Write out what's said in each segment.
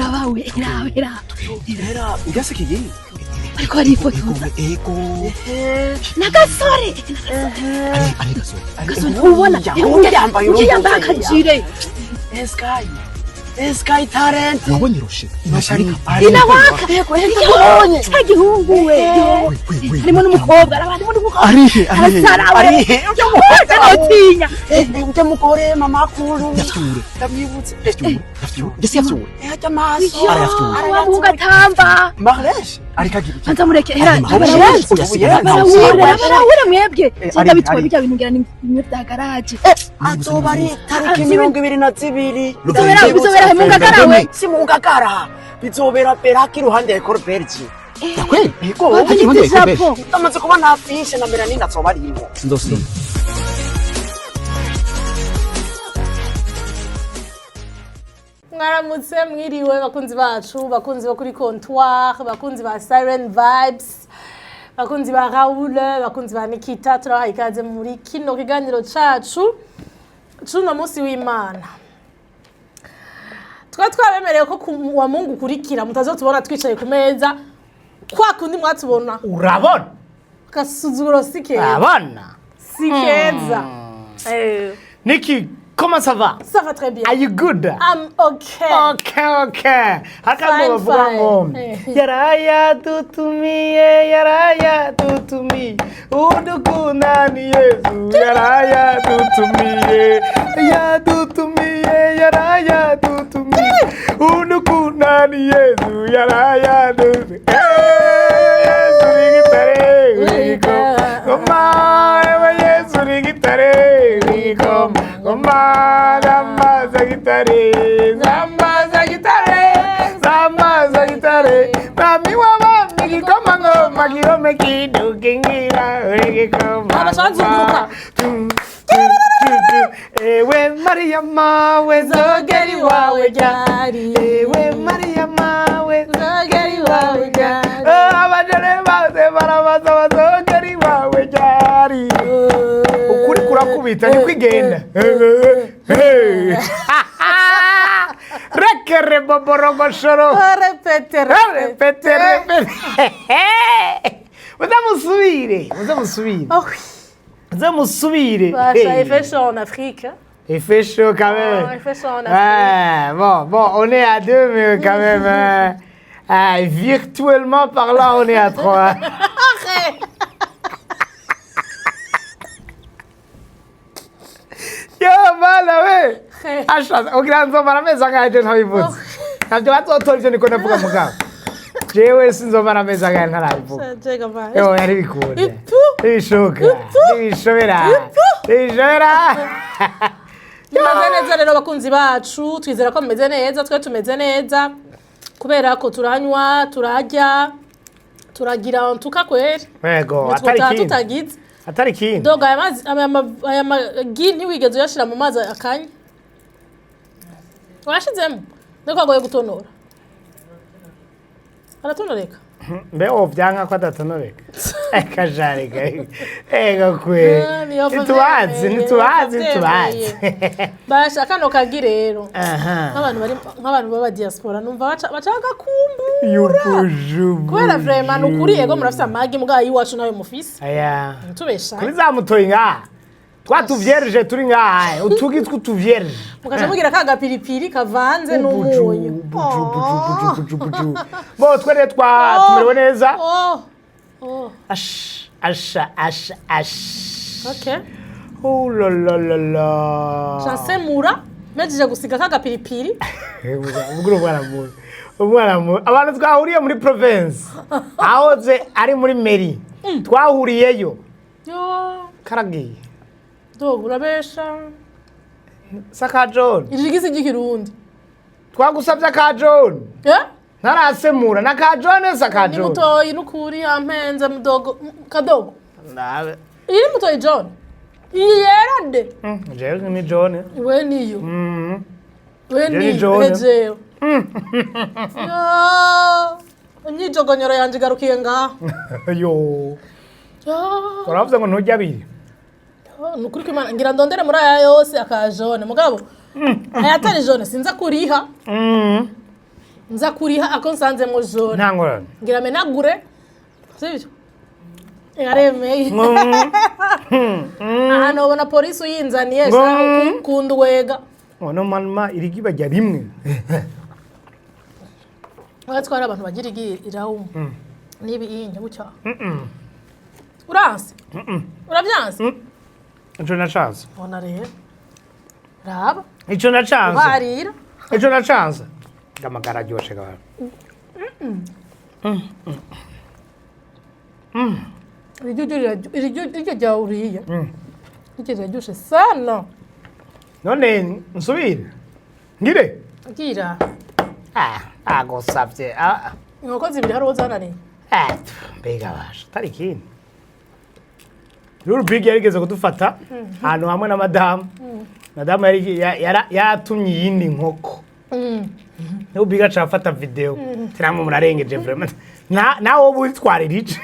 Urabawe irabera. Era ujyasikiye. Ariko barifotoza. Ego. N'agasore. Ari ari gasore. Gasore ntubona. Yambaye. Uyu yambaye akajire. Sky. Sky Talent. Wabonye roshe inasharika. Inawaka. Yabonye. Cya gihungu we. Harimo n'umukobwa. Harimo n'umukobwa. Arihe arihe? Arasara we. Arihe? Ujya mukobwa notinya. Ujya mugore mama kuru. Yafyure. Ndamwibutse. Yafyure. Yafyure. Ndetse yafyure. Ejya amaso. Arayafyure. Wa muhungu atamba. Marlesh. Ariko agira iki? Banza mureke. Hera. Ari Barawanze. Oya, Barawura. Barawura mwebwe. Eh, Cyangwa ari- bitwaye ari. bijya bintu ngira ni bimwe bya garage. Azoba ari tariki 22. Bizobera mu Ngagara we. Si mu Ngagara. Bizobera Beraki iruhande ya Ecole Belge. Yakweli. Ego. Wabonye iruhande ya Ecole idarapo. Ndamaze kubona afishe na Melanine azoba arimo. Sinzosiba. Mwaramutse, mwiriwe bakunzi bacu, bakunzi bo kuri Comptoir, bakunzi ba Siren Vibes, bakunzi ba Raoul, bakunzi ba Nikita. Turabaha ikaze muri kino kiganiro cacu c'uno munsi w'Imana. Twari twabemereye ko ku wa Mungu ukurikira mutazotubona twicaye ku meza kwa kundi mwatubona. Urabona? Agasuzuguro si keza. Urabona? Si keza. Niki, comment ça va? Ça va très bien. Are you good? I'm okay. Okay. Hakambo Fine, bavuga fine. ngo yarayadutumiye, yarayadutumiye, udukunda ni Yesu, yarayadutumiye, yadutumiye, yarayadutumiye, udukunda ni Yesu, yarayadutumiye. Yesu ni gitare, ngoma, ewe Yesu ni gitare, ngoma, ngoma, zambaza gitare, zambaza gitare, zambaza gitare, mwami w'abami, gikoma ngoma, gihome kidukingira, gikoma. Abashaka. Ewe Mariya mawe, Zogeri wawe ryari? Ewe Mariya mawe, Zogeri wawe ryari? Abajene bose barabaza bazogeri wawe ryari. Ukuri kurakubita niko igenda. Rekere boborogoshoro. Repete, repete. Repete, repete. Muzamusubire, muzamusubire. Oh oui. Muzamusubire. Bah, ça, il fait chaud en Afrique, hein. Il fait chaud quand même. Oh, il fait chaud en Afrique. Ouais, bon, bon, on est à deux, mais quand même, hein, ah, virtuellement parlant, on est à trois. Arrête. Yo, bana we. Arrête. Asha, ugira nzomara amezi angahe je ntabivuze? Ntabyo bazotora ivyo niko ndavuga mugabo. Jewe sinzomara amezi angahe ntarabivuga. Yo, yari bikunda. Ipu. Ntibishoboka. Ntibishobera. Ntibishobera. Tumeze neza rero bakunzi bacu, twizera ko mumeze neza, twe tumeze neza kubera ko turanywa, turarya, turagira ntuka kweri. Yego, atari Nitwo ikindi. tutagize. Atari ikindi. Doga aya mazi, aya magi ntiwigeze uyashira mu mazi akanya. Washizemo? Niko agoye gutonora. Aratonoreka. Mbe wovyanka ko adatonoreka? Akajareka ego kwe. Ah, niyo ntitubazi. vyemeye, Ntitubazi. niyo Ntitubazi. Basha kano kagi rero. Aha. Nk'abantu bari nk'abantu baba diaspora numva baca bagakumbura. Yubujubu. Kubera vraiment ni ukuri, ego murafise amagi mugabo iwacu nayo mufise. Aya. Ntubesha. Kuri za mutoyi ngaha twa tuvierge turi ngaha, utugi tw'utuvierge. Mugaca mugira ka gapiripiri kavanze n'umunyu. Buju, buju, buju, buju, buju. Bo twe rero twa tumerewe neza. Oh. Ash, asha, asha, ash. Okay. Oh la la la la. Chansemura mejije gusiga ka gapiripiri. Ubwo umwana mubi, umwana mubi. Abantu twahuriye muri province, ahoze ari muri meri, twahuriyeyo. Yo, Karagiye. dogo urabesha. Saka John. Irigisi ry'ikirundi. Twagusabye aka John. Eh? Ntarasemura na ka John, saka Ni John. mutoyi n'ukuri ampenze mudogo kadogo. Ndabe. Iyi ni mutoyi John. Iyi yera de. Jewe ni John. We niyo. We Jewe ni niyo. John. Ejewe. Yo. Imyijogonyoro yanje igarukiye ngaho. Yo. Yo. Uravuze ngo ntujya abiri. Ni ukuri kw'Imana ngira ndondere muri aya yose aka jaune mugabo. Aya atari jaune sinza kuriha. Nza kuriha ako nsanzemo jaune. Nta ngorane. Ngira menagure, sibyo? Yaremeye. Ahantu ubona polisi uyinzaniye kundwega. Oh, normalement irigi bajya rimwe. Abatwara abantu bagira igi irawumu niba iyi gutya. Uranse, urabyanse. Ico nacanze. Ubona rero, raba. Ico nacanze. Uharira. Ico nacanze. Amagara aryoshe gabana. Iryo ryawe uriye, iryo riraryoshe sana. None nsubire ngire? Gira. Ah, agusavye, ah. Inkoko zibiri hari uwo zananiye. Ah, mbega basha atari ikindi. Ruru Big yarigeze kudufata ahantu hamwe na madamu. Madamu yari yaratumye iyindi nkoko. Niho Big aca afata video. Tiramwe murarengeje vraiment. Na nawe wowe witwarira ice.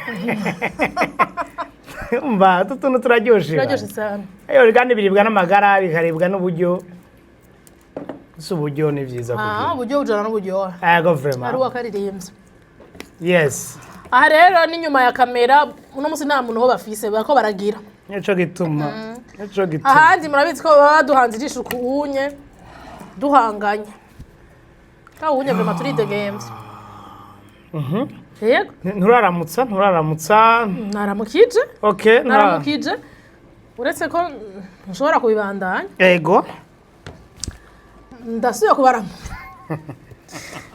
Umva, utu tuntu turaryoshe. Turaryoshe sana. Ayo kandi biribwa n'amagara, bikaribwa n'uburyo. Si uburyo ni vyiza Ah, kugira. uburyo bujana n'uburyohe. Ego vraiment. Hari uwakaririmbye. Yes. Aha rero ni nyuma ya kamera. Uno munsi nta muntu ho bafise, bariko baragira. Nico gituma. Nico gituma. Ahandi murabizi ko baba baduhanze ijisho kuwunye duhanganye kawunye, vraiment turidegemvye. Yego. Nturaramutsa, nturaramutsa. Naramukije. Okay. Naramukije, uretse ko nshobora kubibandanya. Ego. Ndasubiye kubaramutsa.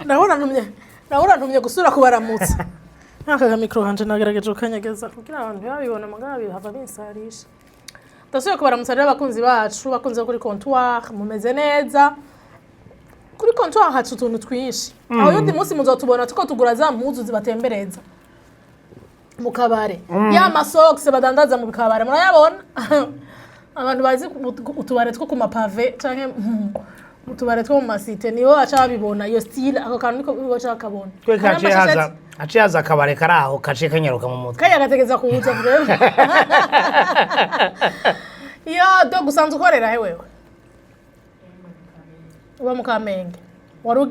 Ndabona ntumye, ndabona ntumye gusubira kubaramutsa. Aka gamikoro kanje nagerageje kukanyegeza kugira abantu ntibabibone, mugabo bihava binsarisha. Ndasubiye kubaramutsa rero, abakunzi bacu, bakunze kuri Comptoir, mumeze neza? Kuri Comptoir haca utuntu twinshi. Aho yundi munsi muzotubona tuko tugura za mpuzu zibatembereza mu kabare, ya masokisi badandaza mu kabare murayabona. Abantu bazi utubare two ku mapave canke mu tubare two mu masite nibo baca babibona iyo style. Ako kantu niko baca bakabona. Twe Hari kaciye haza haciye haza akabare kari aho, kaciye kanyaruka mu mutwe. Kaya gategeza kuza vraiment. Yo do gusanzwe ukorera he wewe? Uba mu Kamenge?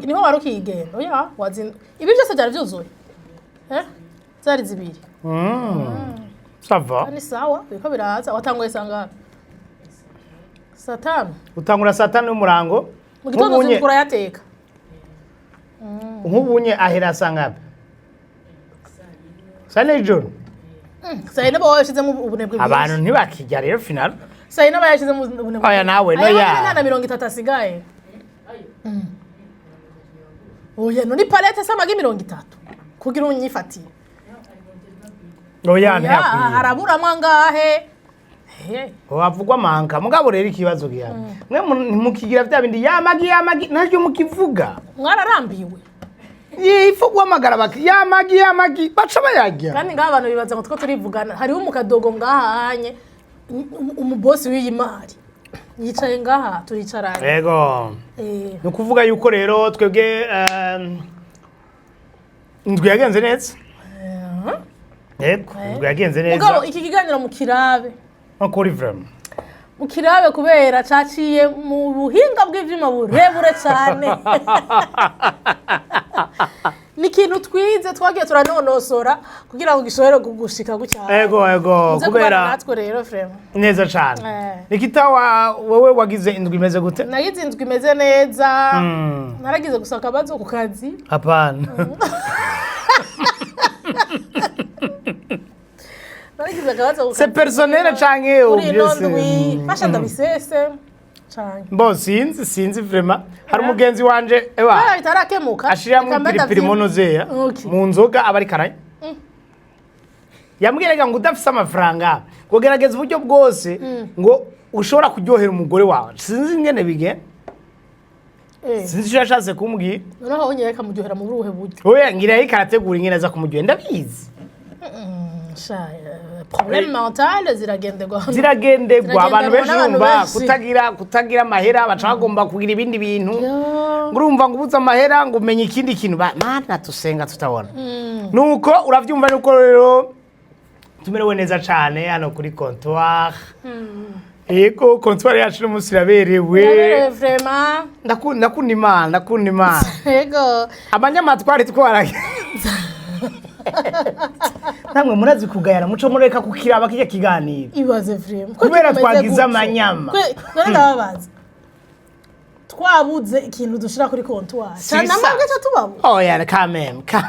Niho wari ukigenda? Oya, wazin ibi byose byari byuzuye, eh zari zibiri. Ça va. Ni sawa, biriko biraza. Watanguye sangapi? Saa 5? Utangura saa 5 y'umurango. Mu gitondo. Nk'ubunye Uzinduka urayateka. Nk'ubunye ahera saa ngapi? Saa 4 y'ijoro. Saa 4 baba yashizemo ubunebwe bwinshi. Abantu ntibakijya rero final. Saa 4 aba yashizemo ubunebwe. Oya, nawe, no Ayo ya. nta na 30 asigaye. Oya, none palette se amagi 30 kugira unyifatiye? Oya, Ya, ntiyakwiye. haraburamwo angahe? He. Wavugwa manka mugabo rero ikibazo gihari. Mwe ntimukigira bya bindi yamagi yamagi naryo mukivuga. Mwararambiwe. Yifu guhamagara baki yamagi yamagi baca bayarya. Kandi ngaha abantu bibaza ngo two turivugana. Hariho umukadogo ngaha anye umubosi w'iyi mari yicaye ngaha, turicaranye. Ego. Eh. Ni ukuvuga yuko rero twebwe indwi yagenze neza. Yego, indwi yagenze neza. Mugabo iki kiganiro mu kirabe. No kuri vraiment. Mu kirabe kubera caciye mu buhinga bw'ivyuma burebure cane. Ni ikintu twize, twagiye turanonosora kugira ngo gishobore gushika gutya. Ego. Muze kubana Kubera natwe rero vraiment. Neza cane. Eh. Nikita, wewe wagize indwi imeze gute? Nagize indwi imeze neza. Naragize gusa akabazo ku kazi. Hapana. Naragize akabazo ku C'est kazi. personnel canke Kuri ino obvious? ndwi fasha ndabisese canke Bo sinzi vraiment. Hari umugenzi wanje ewa kubera bitarakemuka. ashiramo Reka mbe ipiripiri ndavyim- monozeya Okay. mu nzoga aba ariko aranywa. Yambwiraga ngo udafise amafaranga ngo gerageza uburyo bwose ngo ushobora kuryohera umugore wawe. Sinzi ingene bigenda. Eh, Sinzi icyo yashatse kumbwira. Noneho wongeye kamuryohera mu buruhe buryo? Oya, ngira yariko arategura ingene aza kumuryohera, ndabizi. Sha, problème mentale ziragenderwa. Ziragenderwa abantu benshi. Ziragendanwa n'abantu Urumva benshi. kutagira amahera baca bagomba kugira ibindi bintu. Yo. Ngo urumva ngo ubuze amahera ngo umenye ikindi kintu mana tusenga tutabona. Nuko uravyumva nuko rero tumerewe neza cane hano kuri Comptoir. Yego, comptoir yacu n'umunsi iraberewe. Iraberewe vraiment. Ndakunda Imana, ndakunda Imana. Yego. Abanyamatwari twara namwe murazi kugayana, muco mureka kukiraba kijya kiganiro. Ibaze vraiment. Ko Kubera kimeze twagize gutyo. amanyama. None ndababaza. Twabuze ikintu dushira kuri comptoir. Cyane Si amabwe ça. tubabu. Oya, quand même, quand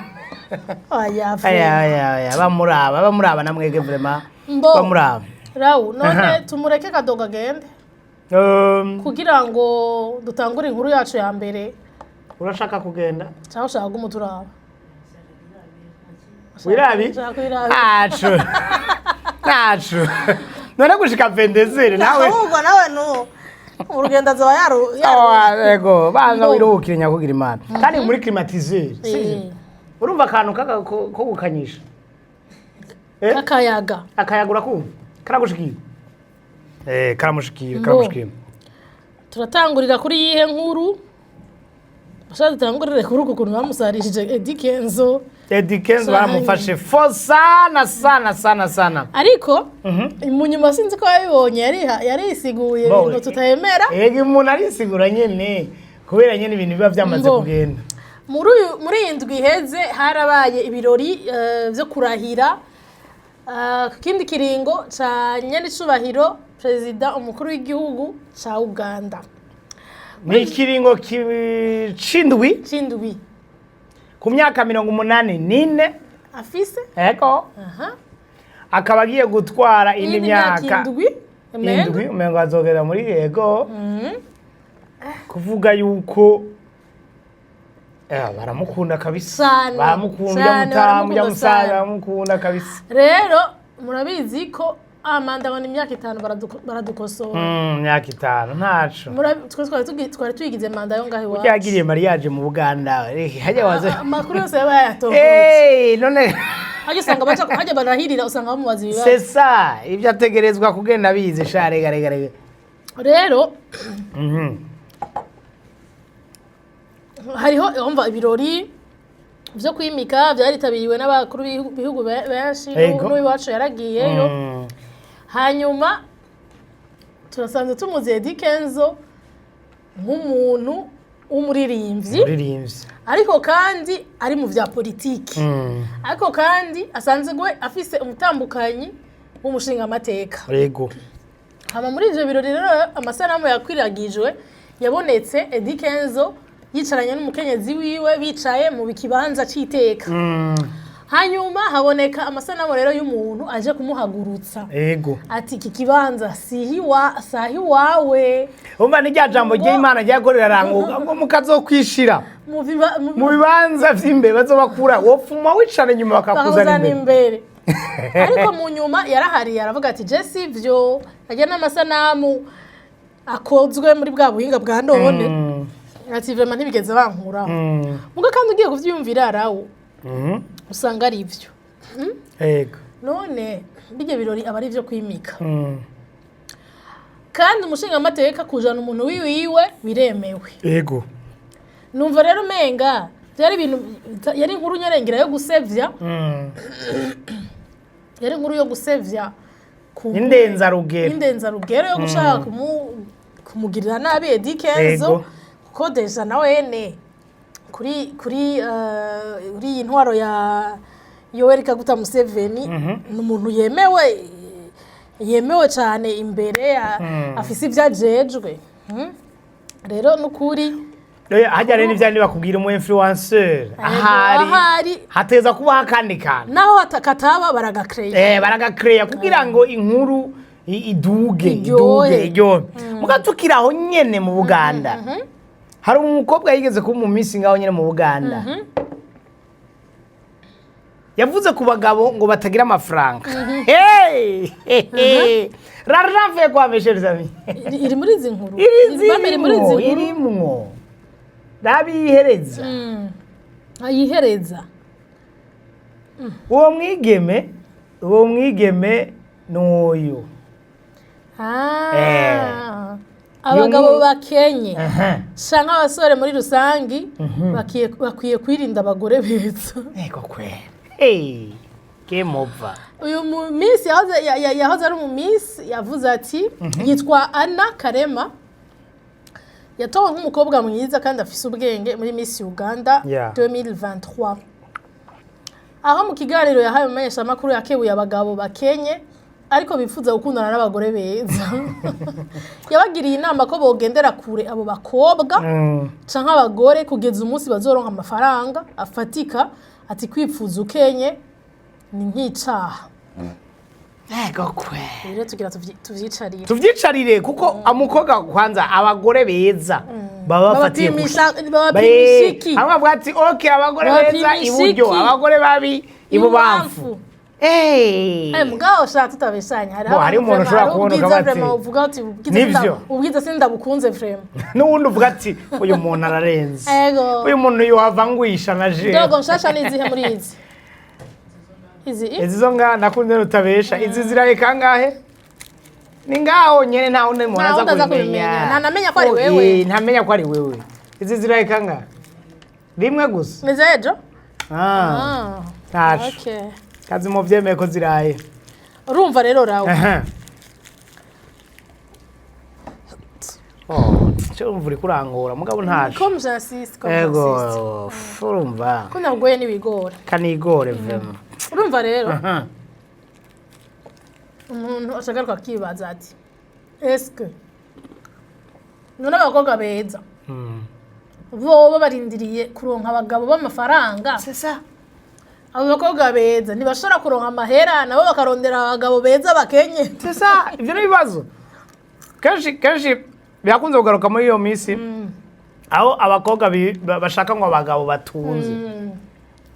Oya aya vraiment. aya aya, bamuraba, bamuraba namwege vraiment. Mbo. Bamuraba. Rawu, none Aha. tumureke Kadogo agende kugira ngo dutangure inkuru yacu ya mbere. Urashaka kugenda? Cyangwa ushaka gumu turaba? Wirabi? Ushaka kwirabi? Ntacu, ntacu. None gushika 22 nawe. Ahubwo nawe nu urugendo azoba yaru. Oh, ego banza Mbo. wiruhukire nyakugira Imana, kandi muri climatiseur, sivyo? Eh. Urumva akantu kaka ko gukanyisha. Eh? Kakayaga. Akayaga urakumva karagushikira, karamushikira. Mbo. Karamushikira. Turatangurira kuri yihe nkuru? Bashaka dutangurire kuri uku kuntu bamusarishije Eddy Kenzo. Eddy Kenzo Sana. baramufashe fo sana sana sana sana. Ariko mu nyuma sinzi ko yabibonye, yarisiguye Bo. ibintu tutayemera. Ego, umuntu arisigura nyene kubera nyene ibintu biba byamaze Mbo. kugenda. Muri iyi ndwi iheze harabaye ibirori byo kurahira ku kindi kiringo ca nyenicubahiro perezida umukuru w'igihugu ca Uganda. Ni ikiringo c'indwi. C'indwi. Ku myaka 84. Afise. Ego. Aha. Akaba agiye gutwara indi iyindi myaka myaka indwi umengo. Indwi, umengo azogera muri, yego, kuvuga yuko baramukunda kabisa. Cane, Baramukunda. cane, Ujya mutamu, ujya baramukunda musaza. sana. Baramukunda kabisa. Rero murabizi ko amanda ngo ni imyaka 5, baradukosora. Myaka 5 ntaco. Twe twari tuyigize manda yo ngaho iwacu. Yagiriye mariage mu Buganda. Hajya waze. Amakuru yose yaba yayatohotse. None Hajya usanga baca hajya barahirira, usanga bamubaza ibibazo. C'est ça, ibyo ategerezwa kugenda bize sha, rega rega rega. Rero hariho umva ibirori vyo kwimika vyaritabiriwe n'abakuru b'ibihugu benshi. Ego. N'uwiwacu yaragiyeyo. Hanyuma turasanzwe tumuzi Eddy Kenzo nk'umuntu w'umuririmbyi. Umuririmbyi. Ariko kandi ari mu vya politiki, ariko kandi asanzwe afise umutambukanyi w'umushingamateka. Ego. Hama muri ivyo birori rero amasanamu yakwiragijwe yabonetse Eddy Kenzo yicaranye n'umukenyezi wiwe, bicaye mu kibanza c'iteka. Hanyuma haboneka amasanamu rero y'umuntu aje kumuhagurutsa. Ego. Ati iki kibanza sihiwa sahi wawe. Umva ni rya jambo ry'Imana ryakorera ranguka ngo mukazokwishira mu biba- mu mu bibanza vy'imbere, bazobakura wopfuma wicara inyuma bakakuzana bakakuzana imbere. Imbere. Ariko mu nyuma yarahariye aravuga ati je sivyo, ajya n'amasanamu akozwe muri bwa buhinga bwa none. Ati vraiment ntibigeze bankuraho. Muga kandi ugiye kuvyiyumvira rawo, usanga ari ivyo. Ego. None bijya birori aba ari ivyo kwimika, kandi umushingamateka kujana umuntu wiwiwe biremewe. Ego. Numva rero umenga byari ibintu, yari inkuru nyarengera yo gusevya. Yari inkuru yo gusevya Indenzarugero. Indenzarugero yo gushaka kumugirira nabi Eddy Kenzo. Ego. Kuko déjà na wene kuri iyi ntwaro ya Yoweri Kaguta Museveni ni umuntu yemewe cyane imbere, afise ibyo ajejwe. Rero nukuri. Hajya rero n'ivyandi bakubwira umu influenceur ahari ahari hateza kubaho akandi kantu. Naho kataba baragakreya. Baragakreya kugira ngo inkuru iduge. Iryohe. Iduge, iryohe. Muga tukiri aho nyene mu Buganda, hari umukobwa yigeze kuba mu minsi ngaho nyene mu Buganda, yavuze ku bagabo ngo batagira amafaranga. Hey! L'argent fait quoi, mes chers amis? Iri muri izi nkuru. Iri Bame iri muri izi zirimwo. nkuru. Irimwo ndabihereza. Ayihereza. Uwo mwigeme n'uyu. Ah. Abagabo bakenye canke abasore muri rusangi bakwiye kwirinda abagore beza. Ego kwera. Hey. Game over. Uyu mu miss yahoze yahoze ari umu miss, yavuze ati, yitwa Anna Karema, yatowe nk'umukobwa mwiza kandi afise ubwenge muri Miss Uganda 2023, aho mu kiganiro yahaye umumenyeshamakuru yakebuye abagabo bakenye ariko bifuza gukundana n'abagore beza. Yabagiriye inama ko bogendera kure abo bakobwa canke abagore kugeza umunsi bazoronka amafaranga afatika. Ati kwipfuza ukenye ni nk'icaha. Ego kwe. Rero tugira tuvyicarire. Tuvyicarire, kuko umukobwa, kwanza abagore beza baba bafatiye Babapimisha iki? Hamwe bavuga ati okay, abagore beza Babapimisha iburyo, iki? abagore babi ibubamfu. Eh. Eh, mugabo sha, tutabeshanya, hari Bo, hari umuntu ushobora kubona ubwiza ukavuga ati, vraiment uvuga ati ubwiza "Nivyo." ubwiza sindabukunze vraiment. N'uwundi uvuga ati uyu muntu ararenze. Ego. Uyu muntu yohava ngwisha na je. Dogo nshasha ni izihe muri izi? Izi Izi zo ngaha nakunze rutabesha. Izi ziraye kangahe? Ni ngaho nyene, nta wundi muntu Nta aza wundi aza kubimenya. kubimenya. Ntanamenya ko ari Oh, wewe. ntamenya ko ari wewe. Izi ziraye kangahe? Rimwe gusa. Ni zejo. Ah, Ah, ntaco. okay. Kazi muvyemeye ko ziraye. Urumva rero rawe. Aha. Oh, cyo urumva uriko urangora mugabo ntaco. Comme j'insiste, comme j'insiste. Ego, urumva. Ko nagoye n'ibigora. Kanigore vraiment. Urumva rero Aha. umuntu ashagaruka akibaza ati eske none abakobwa beza boba barindiriye kuronka abagabo b'amafaranga? C'est ça. Abo bakobwa beza ntibashobora kuronka amahera nabo bakarondera abagabo beza bakenye? C'est ça, ivyo ni ibibazo. Kenshi kenshi birakunze kugaruka muri iyo minsi aho abakobwa bashaka ngo abagabo batunze.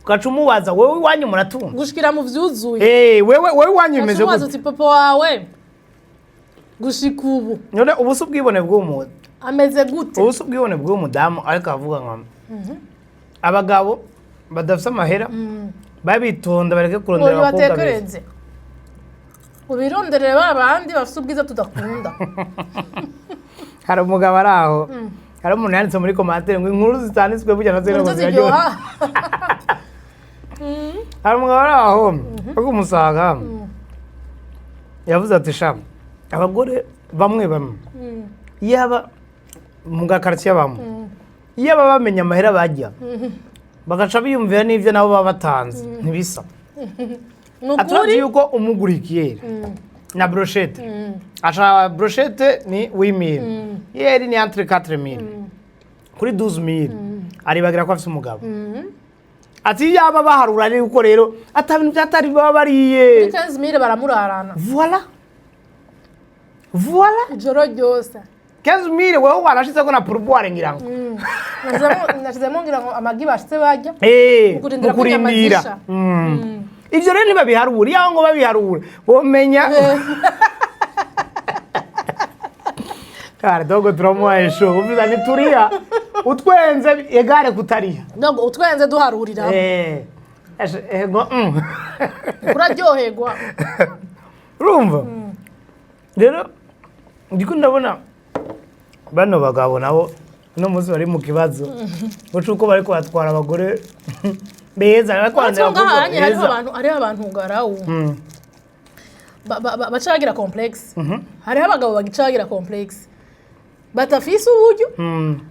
Ugaca umubaza, wewe iwanyu muratunze? Gushikira mu vyuzuye. Eh, wewe iwanyu bimeze umubaza gute? uti papa wawe gushika ubu None ubu si ubwibone bw'umuntu? Ameze gute? Ubu si ubwibone bw'umudamu, ariko avuga ngo abagabo badafise amahera babitonda bareke ngo kurondera abakobwa beza. bibatekereze, ubironderere ba bandi bafise ubwiza tudakunda. Hari umugabo ari aho, hari umuntu yanditse muri commentaire ngo inkuru zitanditswe burya nazo nizo ngo ziraryoha. ziryoha. Hari umugabo ari aho wo kumusaga yavuze ati sha, abagore bamwe bamwe yaba mu gakaritsiye bamwe iyo baba bamenya amahera bajya bagaca biyumvira n'ibyo nabo baba batanze ntibisa. Ni Aturazi ukuri. yuko umugurikiye na brochette, aca brochette ni 8000, yeri ni entre 4000 kuri 12000, aribagira ko afise umugabo. Ati yaba baharura ari uko rero ata bintu byatari baba bariye. Kuri 15 000 baramurarana. Voilà, voilà. Ijoro ryose. 15000, wewe warashizeko na pourboire ngira ngo. Nashizemo ngira ngo amagi bashitse barya. Eh, mu kurindira mu ko inyama kurindira. zisha. Ivyo rero ntibabiharura, iyo ngo babiharura bomenya kare dogo turamuhaye show uvuza ntituriya utwenze egare kutariya. Ntabwo utwenze duharurira. Eh, ego. Uraryoherwa. Urumva rero ndiko ndabona bano bagabo nabo uno munsi bari mu kibazo uca uko bariko batwara abagore beza, bariko uretse barondera ko ngaha abakobwa hanye hariho beza. abantu, hariho abantu garawu baca bagira complexe. Hariho abagabo bagica bagira complexe batafise uburyo,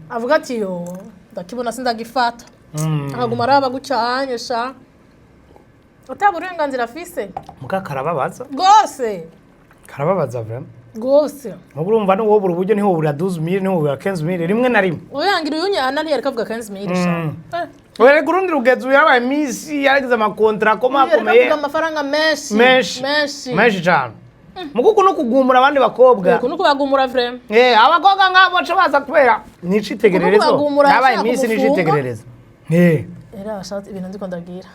avuga ati yo ndakibona sindagifata, akaguma araba gutya anye sha ata burenganzira afise. Muka karababaza. Rwose. Karababaza vraiment. Rwose. Mugo urumva n'uwobura uburyo ntiwobura 12000, ntiwobura 15000 rimwe na rimwe. Uyangira uyunyana ntiyareka avuga 15 000 sha. Oya, ku rundi rugezo yabaye miss, yaragize ama contrats Yareka akomakomeye. avuga amafaranga menshi. Menshi. Menshi. Menshi cyane, mukuko no kugumura abandi bakobwa. Uku nuko bagumura vraiment. Eh, abakobwa nk'abo baca baza kubera ni icitegererezo. Kuko bagumura Yabaye ashaka miss ni kumufunga. icitegererezo. Eh. Era ashatse ibintu ndiko ndagira.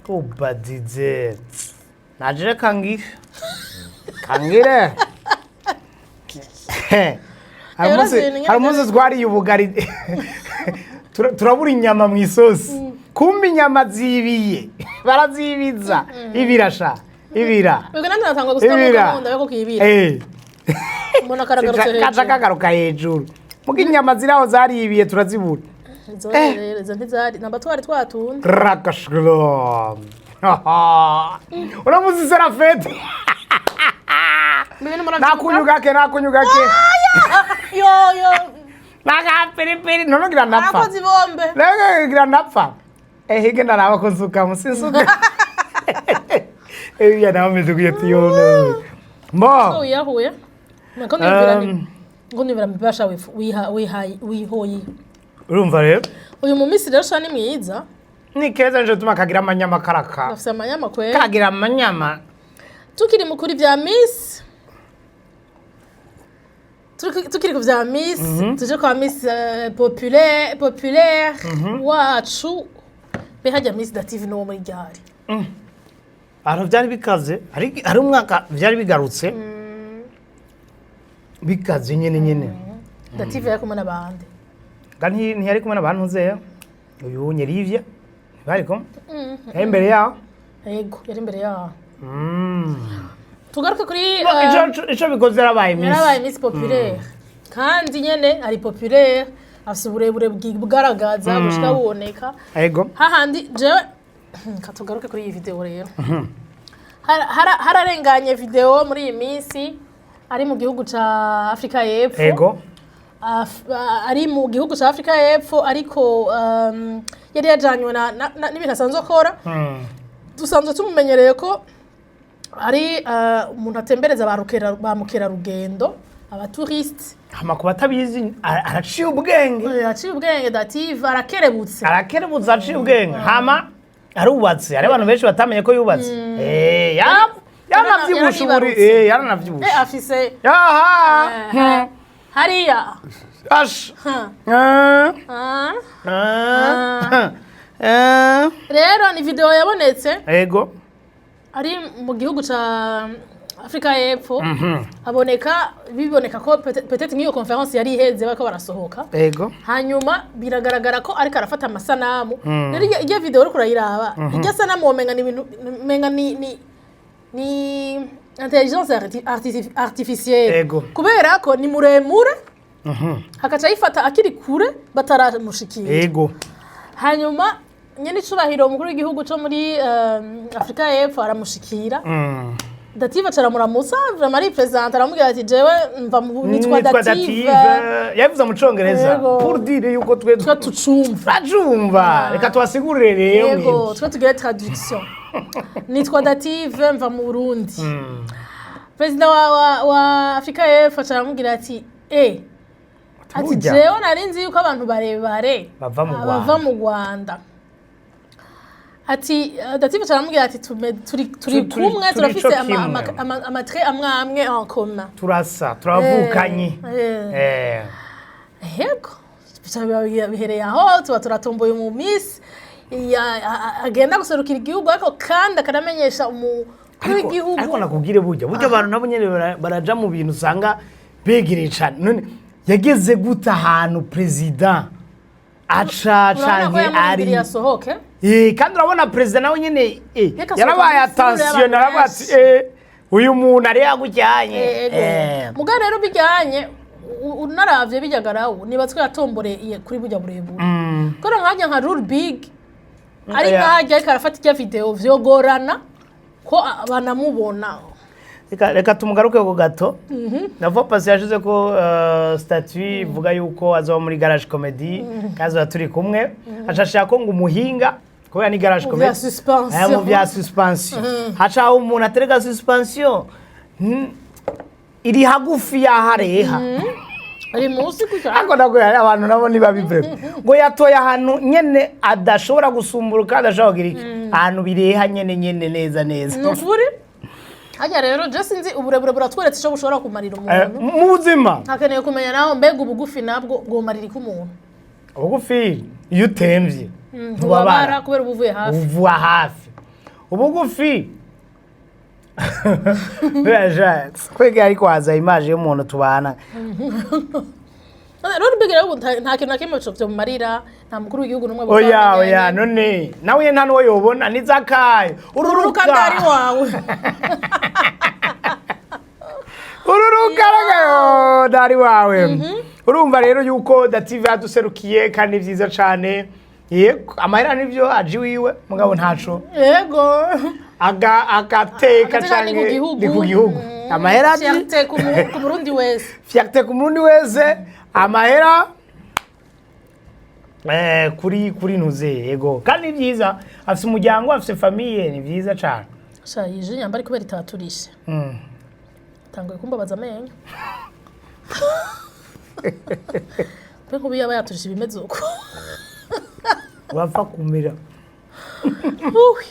Ubadize najire kangire kangire. Hari Rero umunsi, hari umunsi twariye ubugari turabura inyama mu isosi, kumbe inyama zibiye, barazibiza ibira sha ibira. Ubwo nanjye natangwa gusa Ibira. mu ndabe ko kibira. Eh. Mbona karagarutse Kaca hejuru. kagaruka hejuru muko inyama ziraho zaribiye turazibura. Izo rero izo ntizari namba twari twatunda. Rakashlo. Uno munsi c'est la fête. Mbere murabyibuka? Nakunyugake, nakunyugake. Yo yo. Nakapiripiri none ngira ndapfa. Arakoze ibombe. Rero ngira ndapfa. Hige ndaraba ko nsuka musinsuka. Ya nawe meze kuya tiyone. Mbo. Wiyahuye nako niyumvira ngo niyumvira mibasha wiha wiha wihoye. Urumva rero Uyu mu minsi rero sha ni mwiza. Ni keza nje tuma kagira amanyama karaka. Afise amanyama kwera. Kagira amanyama. Tukiri mu kuri vya miss, tukiri ku vya miss, tuje kwa miss populaire wacu. Be hajya miss Dative n'uwo muri ryari? Ahantu byari bikaze, hari umwaka byari bigarutse bikaze nyine nyine. Dative yari kumwe n'abandi. Nga ntiyari kumwe n'abantu nzeya uyu Nyerivya ntibari kumwe, yari imbere yaho. Yego, yari imbere yaho. Tugaruke kuri Bo, ico bikoze yarabaye miss. Yarabaye miss populaire kandi nyene ari populaire, afise uburebure bwigaragaza gushika buboneka. Ego. Hahandi jewe katugaruke kuri iyi video rero. Hararenganye video muri iyi minsi ari mu gihugu ca Afrika y'Epfo. Ego. Ari mu gihugu ca Afrika y'Epfo, ariko yari yajanywe n'ibintu asanzwe akora. Dusanzwe tumumenyereye ko ari umuntu atembereza ba mukerarugendo, abatouriste. Hama ku batabizi, araciye ubwenge. Aciye ubwenge Dative, arakerebutse. Arakerebutse, aciye ubwenge, hama arubatse. Hari abantu benshi batamenye ko yubatse. Yaranavyibushe uburi. Yaranibarutse. Yaranavyibushe. Afise Aha. Hariya. Ash. Ha. Ah. Ah. Eh. Rero ni video yabonetse Ego. ari mu gihugu ca Afrika y'Epfo, aboneka biboneka ko peut-être nk'iyo conférence yari iheze, bariko barasohoka. Ego. Hanyuma biragaragara ko ariko arafata amasanamu. Rero irya video uriko urayiraba, irya sanamu womenga ni ibintu menga ni intelligence artificielle. Ego. Kubera ko ni muremure, hakaca yifata akiri kure bataramushikira. Ego. Hanyuma nyene icubahiro umukuru w'igihugu co muri Afrika y'Epfo aramushikira. Dative acaramuramusa, vraiment aripresente, aramubwira ati: "Jewe mva mu nitwa Nitwa Dative." Dative. Yavuze mu Congereza. Ego. Pour dire yuko twe Twe tucumva. Turacumva. Reka tubasigurire rero. Yego. Mwebwe. Twe tugire traduction: "Nitwa Dative, mva mu Burundi." Perezida wa Afrika y'Epfo aca aramubwira ati ati Burya. "Jewe nari nzi yuko abantu barebare Bava mu bava mu Rwanda." Ati Dative aca aramubwira ati: "Turi kumwe, turi turafise co kimwe. Amatraits amwe amwe en commun." Turasa, turavukanye. Yego. Bica bihereye aho, tuba turatomboye mu miss agenda guserukira igihugu, ariko kandi akanamenyesha umukuru w'igihugu. Ariko nakubwire, burya abantu nabo nyene baraja mu bintu usanga begereye cane. None yageze gute ahantu perezida aca Urabona ko canke ari yamurindiriye asohoke. Kandi urabona perezida nawe nyene Reka asohoka yarabaye muri foule attention, y'abantu aravuga ati benshi. Uyu muntu ari yagujyanye. Yego. Muga rero bijyanye unaravye bijyagarawo nibatswe yatomboreye kuri burya burebure, kubera nkajya nka Rule Big ari nkajya ariko arafata irya video, vyogorana ko banamubona. Reka tumugaruke ku gato. Navo pasi yashize ko statut ivuga yuko azoba muri Garage Comedy kandi azoba turi kumwe, acashira ko ngo umuhinga kubera ni Garage Mu Comedy vya suspension. Mu vya suspension, haca umuntu aterega suspension iri hagufi y'ahareha. Ari munsi gutya. Ariko ntabwo hari abantu nabo ntibabivemo ngo yatoye ahantu nyene adashobora gusumburuka, adashobora kugira iki, ahantu bireha nyene nyene neza neza. Ni ukuri hajya rero je sinzi, uburebure buratweretse ico bushobora kumarira umuntu. Mu buzima. Hakeneye kumenya naho mbega ubugufi nabwo bwomarira iki umuntu? Ubugufi iyo utemvye ntubabara. Ntubabara. Kubera uba uvuye hafi. Uvuwa hafi. Ubugufi biraja kwega, ariko haza image y'umuntu tubana. None rero mbega ubu nta kintu na kimwe vyomumarira, nta mukuru w'igihugu n'umwe Oya. bamenyanye. Oya, none nawe nta n'uwo yobona nizakayo. Ururuka ururuka ndari wawe. Ururuka ragayo dari wawe. Urumva rero yuko Dative yaduserukiye kandi ni vyiza cane. Yego, amahera nivyo aje iwiwe, mugabo ntaco Yego. aga agateka Agateka ni ku canke gihugu. ni ku gihugu. Amahera aje Fierté ku Murundi wese. Fierté ku Murundi wese, amahera kuri ntuze. Yego, kandi ni byiza, afise umuryango, afise famille, ni byiza cane. Sha, iyi jus nyamba ari kubera itaturishe. Tanguye kumbabaza amenyo. Mbe nkubu yaba yaturishe ibimeze uko? Urapfa kumira. Uwi.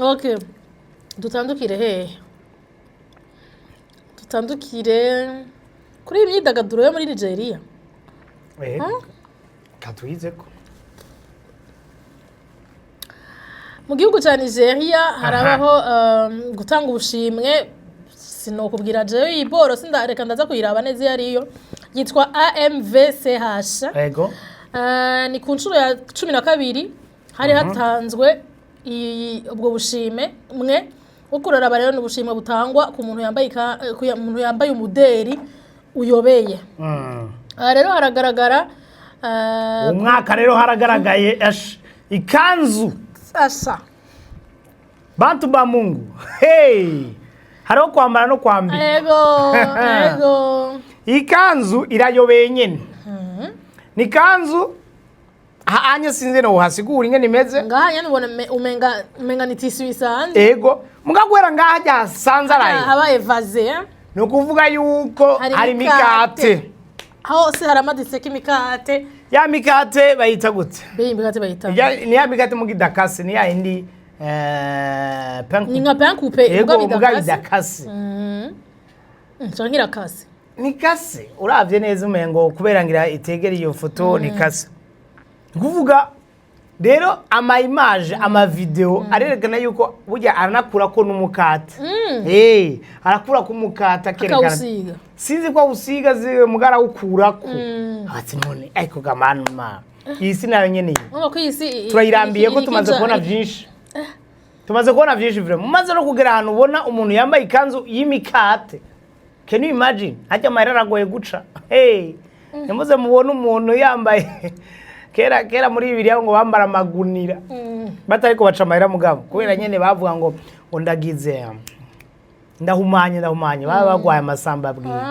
Okay. Dutandukire hehe? Dutandukire kuri iyi myidagaduro yo muri Nigeria. Katwizeko. Mu gihugu cya Nigeria harabaho gutanga ubushimwe. Sinokubwira jewe iyi boro, sindareka, ndaza kuyiraba neza iyo ariyo. Yitwa AMVCH. Ni ku nshuro ya 12 hari hatanzwe ubwo bushime mwe uko uraraba. Rero ni ubushimwe butangwa ku muntu yambaye ku muntu yambaye umuderi uyobeye. Aha rero haragaragara Umwaka rero haragaragaye ash, ikanzu asa bantu ba Mungu, hey! Hariho kwambara no kwambika. Ego. Ikanzu irayobeye nyene, ni kanzu anye sinzi no uhasigura ingene imeze. Ngaha nyene ubona umenga ni tissu bisanzwe. Ego, mugagwera ngaha ryasanzaraye. Habaye vaze, eh? Ni ukuvuga yuko hari hari imikate. imikate. Hose haramaditseko imikate. Ya mikate bayita gute? Mbe iyi mikate bayita Ni ya mikate muga idakase, ni ya yindi pain Ni nka pain coupé. Ego. Muga muga bidakase. Idakase. Canke irakase. Ni kase, uravye neza umengo kubera ngira itegera iyo foto ni kase. Ni kuvuga rero ama image, ama video arerekana yuko burya aranakurako n'umukate. Arakurako umukate akerekana. Akawusiga. Sinzi ko awusiga ziwe, mugara awukurako. Ati none ariko gamanuma iyi si nayo nyene iyi. Urumva ko iyi si Turayirambiye ko iriko tumaze kubona vyinshi, tumaze kubona vyinshi vraiment. Mumaze no kugera ahantu ubona umuntu yambaye ikanzu y'imikate, can you imagine? Harya amahera aragoye guca. Hey, ntimuze mubone umuntu yambaye. Kera kera muri Bibiliya ngo bambara amagunira batariko baca amahera, mugabo kubera nyene bavuga ngo ndagize, ndahumanye, ndahumanye, baba bagwaye amasamba bwiga.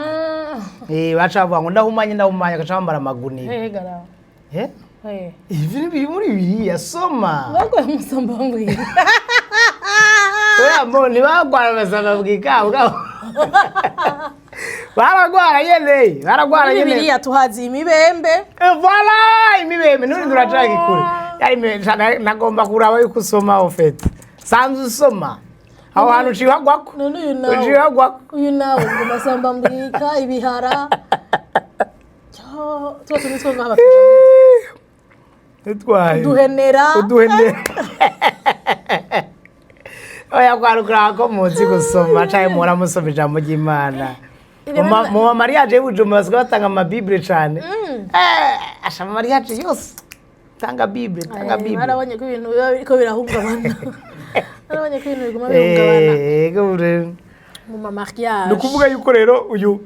Baca bavuga ngo ndahumanye, ndahumanye, agaca bambara amagunira. Gara. Eh? Ivi ni biri muri Bibiliya, soma. Bagwaye umusamba mbwira. Oya, mo ntibagwara amasamba bwiga, mugabo baragwara nyene, baragwara Muri nyene. Bibiliya tuhazi imibembe. Voilà, imibembe. None turacaka kure yari imibembe. Nagomba kuraba yuko usoma au fait. Sanze usoma aho hantu uciye uhagwako. None uyu nawe. Uciye uhagwako. Uyu nawe ngo masamba mbwika ibihara. Cyo, tuba tuzi two ngaha bafite. Nitwaye Uduhenera. Uduhenera. Oya, kwarukura ko muzi gusoma canke muhora musoma ijambo ry'Imana. Mu ma mariage y'Ubujumbura basigaye batanga amabibure cane. Asha, ama mariage yose tanga bible, tanga bible. Barabonye ko ibintu biba biriko birahungabana, barabonye ko ibintu biguma bihungabana Ego bre. mu ma mariage. Ni ukuvuga yuko rero uyu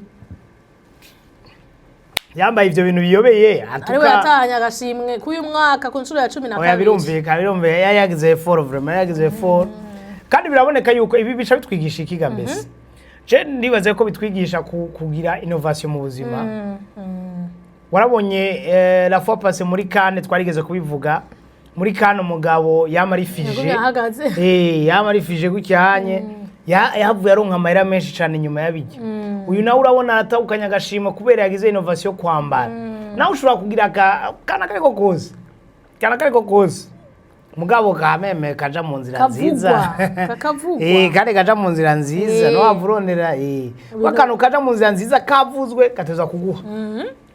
yambaye ivyo bintu biyobeye Ariwe yatahanye agashimwe k'uyu mwaka ku nshuro ya cumi na Oya. kabiri. Birumvikana, birumvikana, yari yagize effort vraiment, yari yagize effort. Kandi biraboneka yuko ibi bica bitwigisha ikiga mbese. Je ndibaze ko bitwigisha kugira innovation mu buzima. Warabonye la fois passée muri Cannes, twarigeze kubivuga muri Cannes, umugabo yama ari figé. Yagumye ahagaze. Yama ari figé gucyanye, yahavuye aronka amahera menshi cyane nyuma yabijya. Uyu nawe urabona aratahukanye agashima kubera yagize innovation yo kwambara. Nawe ushobora kugira kana kariko kose, kana kariko kose, mugabo kameme kaja mu nzira Kavugwa, nziza. kakavugwa. Kandi kaja mu nzira nziza. No wava urondera akantu kaja mu nzira nziza kavuzwe kateza kuguha,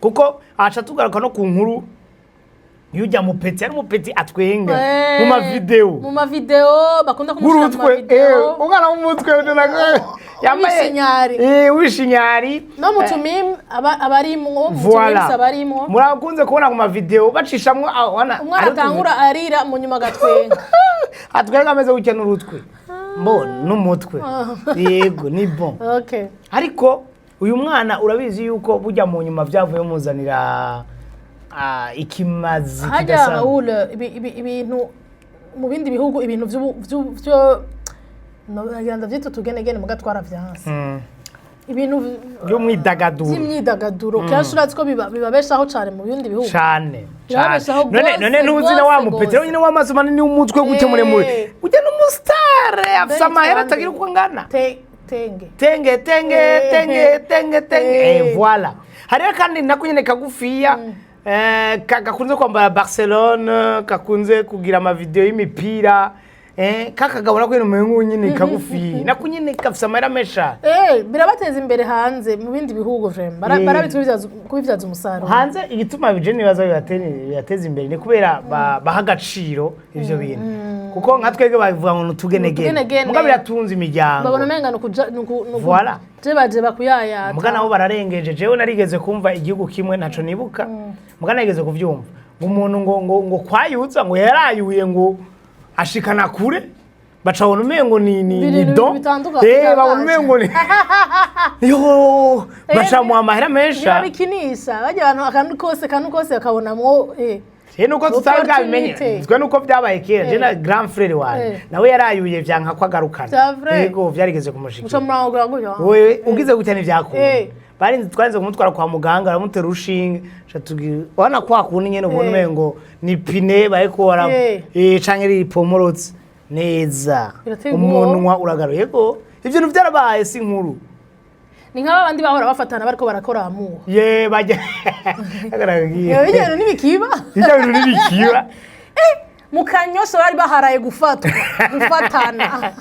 kuko aca tugaruka no ku nkuru yujya mu petit, ari mu petit atwenga mu mavideo. Mu mavideo bakunda kumushyira mu Gurutwe mavideo. Umwana w'umutwe yambaye Wishinyari. Wishinyari. No mu tumim aba abarimwo, mu Voilà. tumims abarimwo. Murakunze kubona ku mavideo bacishamwo aho, wana Umwana atangura arira, mu nyuma agatwenga. Atwenga ameze gutya n'urutwe mbo n'umutwe, yego, ni bon. Ariko uyu mwana urabizi yuko burya mu nyuma byavuye muzanira ikimazi Hajya kidasanzwe. Raoul, ibintu mu bindi bihugu, ibintu vyo no, nagira ndavyita utugenegene muga twaravyanse, ibintu by'umwidagaduro, vy'imyidagaduro, kenshi urazi ko bibabeshaho cane mu bindi bihugu. Cane. Birabeshaho Cane. None gose, none ntuzi na wa gose, mupetero gose. nyine w'amaso manini, w'umutwe gute, muremure, ujya n'umusitare afise amahera Nde? atagira uko angana. Tenge. Tenge, tenge, tenge, tenge, tenge. Voilà, hariho kandi nako nyine kagufiya, gakunze kwambara Barcelone, gakunze kugira amavideo y'imipira, kakagabo nako nyine umengo nyine kagufiya, nako nyine gafise amahera menshi cane. Birabateza imbere hanze mu bindi bihugu vraiment. Barabizi kubibyaza umusaruro. Hanze igituma bije nibaza bibateza imbere ni kubera baha agaciro ivyo bintu, kuko nka twebwe babivuga ngo nutugenegene. Utugenegene. Muga biratunze imiryango. Babona umenga nukuja nuku Voilà. je baje bakuyayata. Muga nabo bararengeje. Jewe narigeze kumva igihugu kimwe, ntaco nibuka, muga narigeze kuvyumva ngo umuntu ngo kwayuza, ngo yarayuye, ngo ashikana kure, baca babona umengo ni Ibintu don. bitandukanye, Babona bitangaje. umengo ni yo, baca mu amahera menshi. Ntibabikinisha bajya abantu akantu kose bakabonamwo. Rero nuko tutari bwabimenye. Opportunité. Twe nuko byabaye kera, je na grand frère wanje nawe yarayuye, vyanka ko agarukana. Vya vrai? Yego, vyarigeze Muca kumushikira. murangura gutyo. Wewe ugize gutya ntivyakunda. Barinze, twarinze kumutwara kwa muganga, baramutera urushinge, ca tugira wana kwa kundi nyene ubona umengo ni pine bariko bara canke ripomorotse neza. Birateye ubwoba. Umunwa uragaruye. Yego, ivyo bintu vyarabaye, si inkuru. Ni nk'aba bandi bahora bafatana bariko barakora amuha. Ye bajya agaragaye. Ibyo bintu ntibikiba. Ivyo bintu ntibikiba. Mu Kanyosha bari baharaye gufatwa gufatana.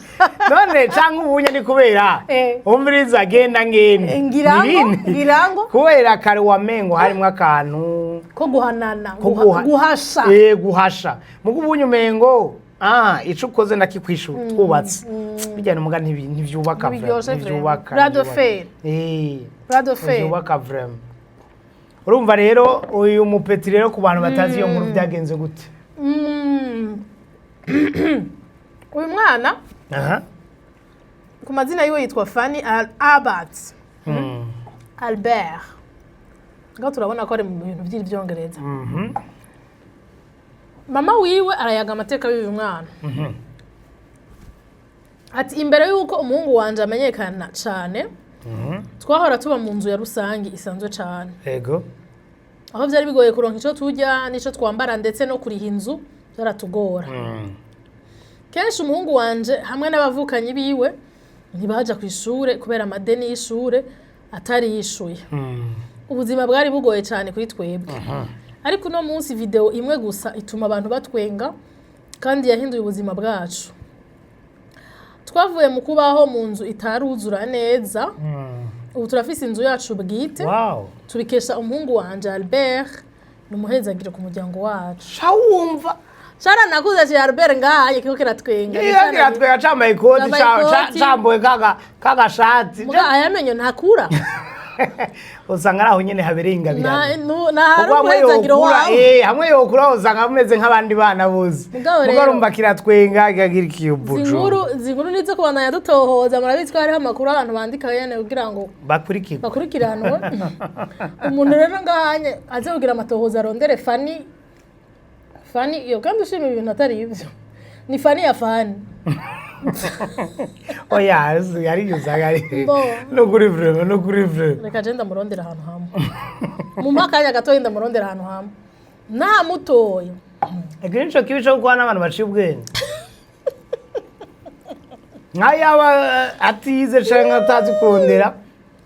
None canke ubunye ni kubera umviriza, genda ngende. Ngirango, Nirindi. ngirango. Kubera kare wamengo harimwo akantu ko guhanana, ko guhasha. Guhasha. Mugo ubunye umengo ico ukoze ndakikwishura, twubatse bijyana umuga ntivyubaka vraiment. Ntibiryoshe. Ntivyubaka. Bras de Ntivyubaka. fer. Bras de fer. Ntivyubaka vraiment. Urumva rero uyu mupeti rero, ku bantu batazi iyo nkuru, byagenze gute? Uyu mwana ku mazina yiwe yitwa Fanny Albert, Albert. Ngaho turabona ko ari mu bintu by'ibyongereza. Mama wiwe arayaga amateka y'uyu mwana, ati: "Imbere y'uko umuhungu wanje amenyekana cane, twahora tuba mu nzu ya rusangi isanzwe cane, aho byari bigoye kuronka ico turya n'ico twambara, ndetse no kuriha inzu byaratugora. Kenshi umuhungu wanje hamwe n'abavukanyi biwe ntibaja ku ishure kubera amadeni y'ishure atari yishuye. Ubuzima bwari bugoye cyane kuri twebwe. Ariko uno munsi video imwe gusa ituma abantu batwenga kandi yahinduye ubuzima bwacu. Twavuye mu kubaho mu nzu itaruzura neza, ubu turafise inzu yacu bwite. Tubikesha umuhungu wanje Albert. Ni umuhezagiro ku muryango wacu." Shawumva. Caranakuze ci Albert ngahaye kiriko kiratwenga. Iyo twenga cambaye ikoti. Cambaye ikoti. Cambaye kagashati. Muga ayamenyo ntakura. Usanga ari aho nyene habereye ingabirano. Nahari Kuko hamwe umuhezagiro yokura wawe. Hamwe yokura usanga ameze nk'abandi bana bose. Mugabo Mugabo rero- urumva kiratwenga, kikagira ikibujo. Izi nkuru nizo kubandanya dutohoza. Murabizi ko hariho amakuru abantu bandika nyene kugira ngo bakurikirwa, bakurikiranwe. Umuntu rero ngahanye aze kugira amatohoza, arondere Fani. Fani iyo kandi ushima ibintu atari ibyo, ni Fani ya Fani. Oya, ari usanga ari Bo. No kuri vraiment, no kuri vraiment. Reka je ndamurondera ahantu hamwe, mu akanya gatoya ndamurondera ahantu hamwe ntamutoye. Eko nico kibi co gukorana n'abantu baciye ubwenge. Nk'ayaba atize canke atazi kurondera,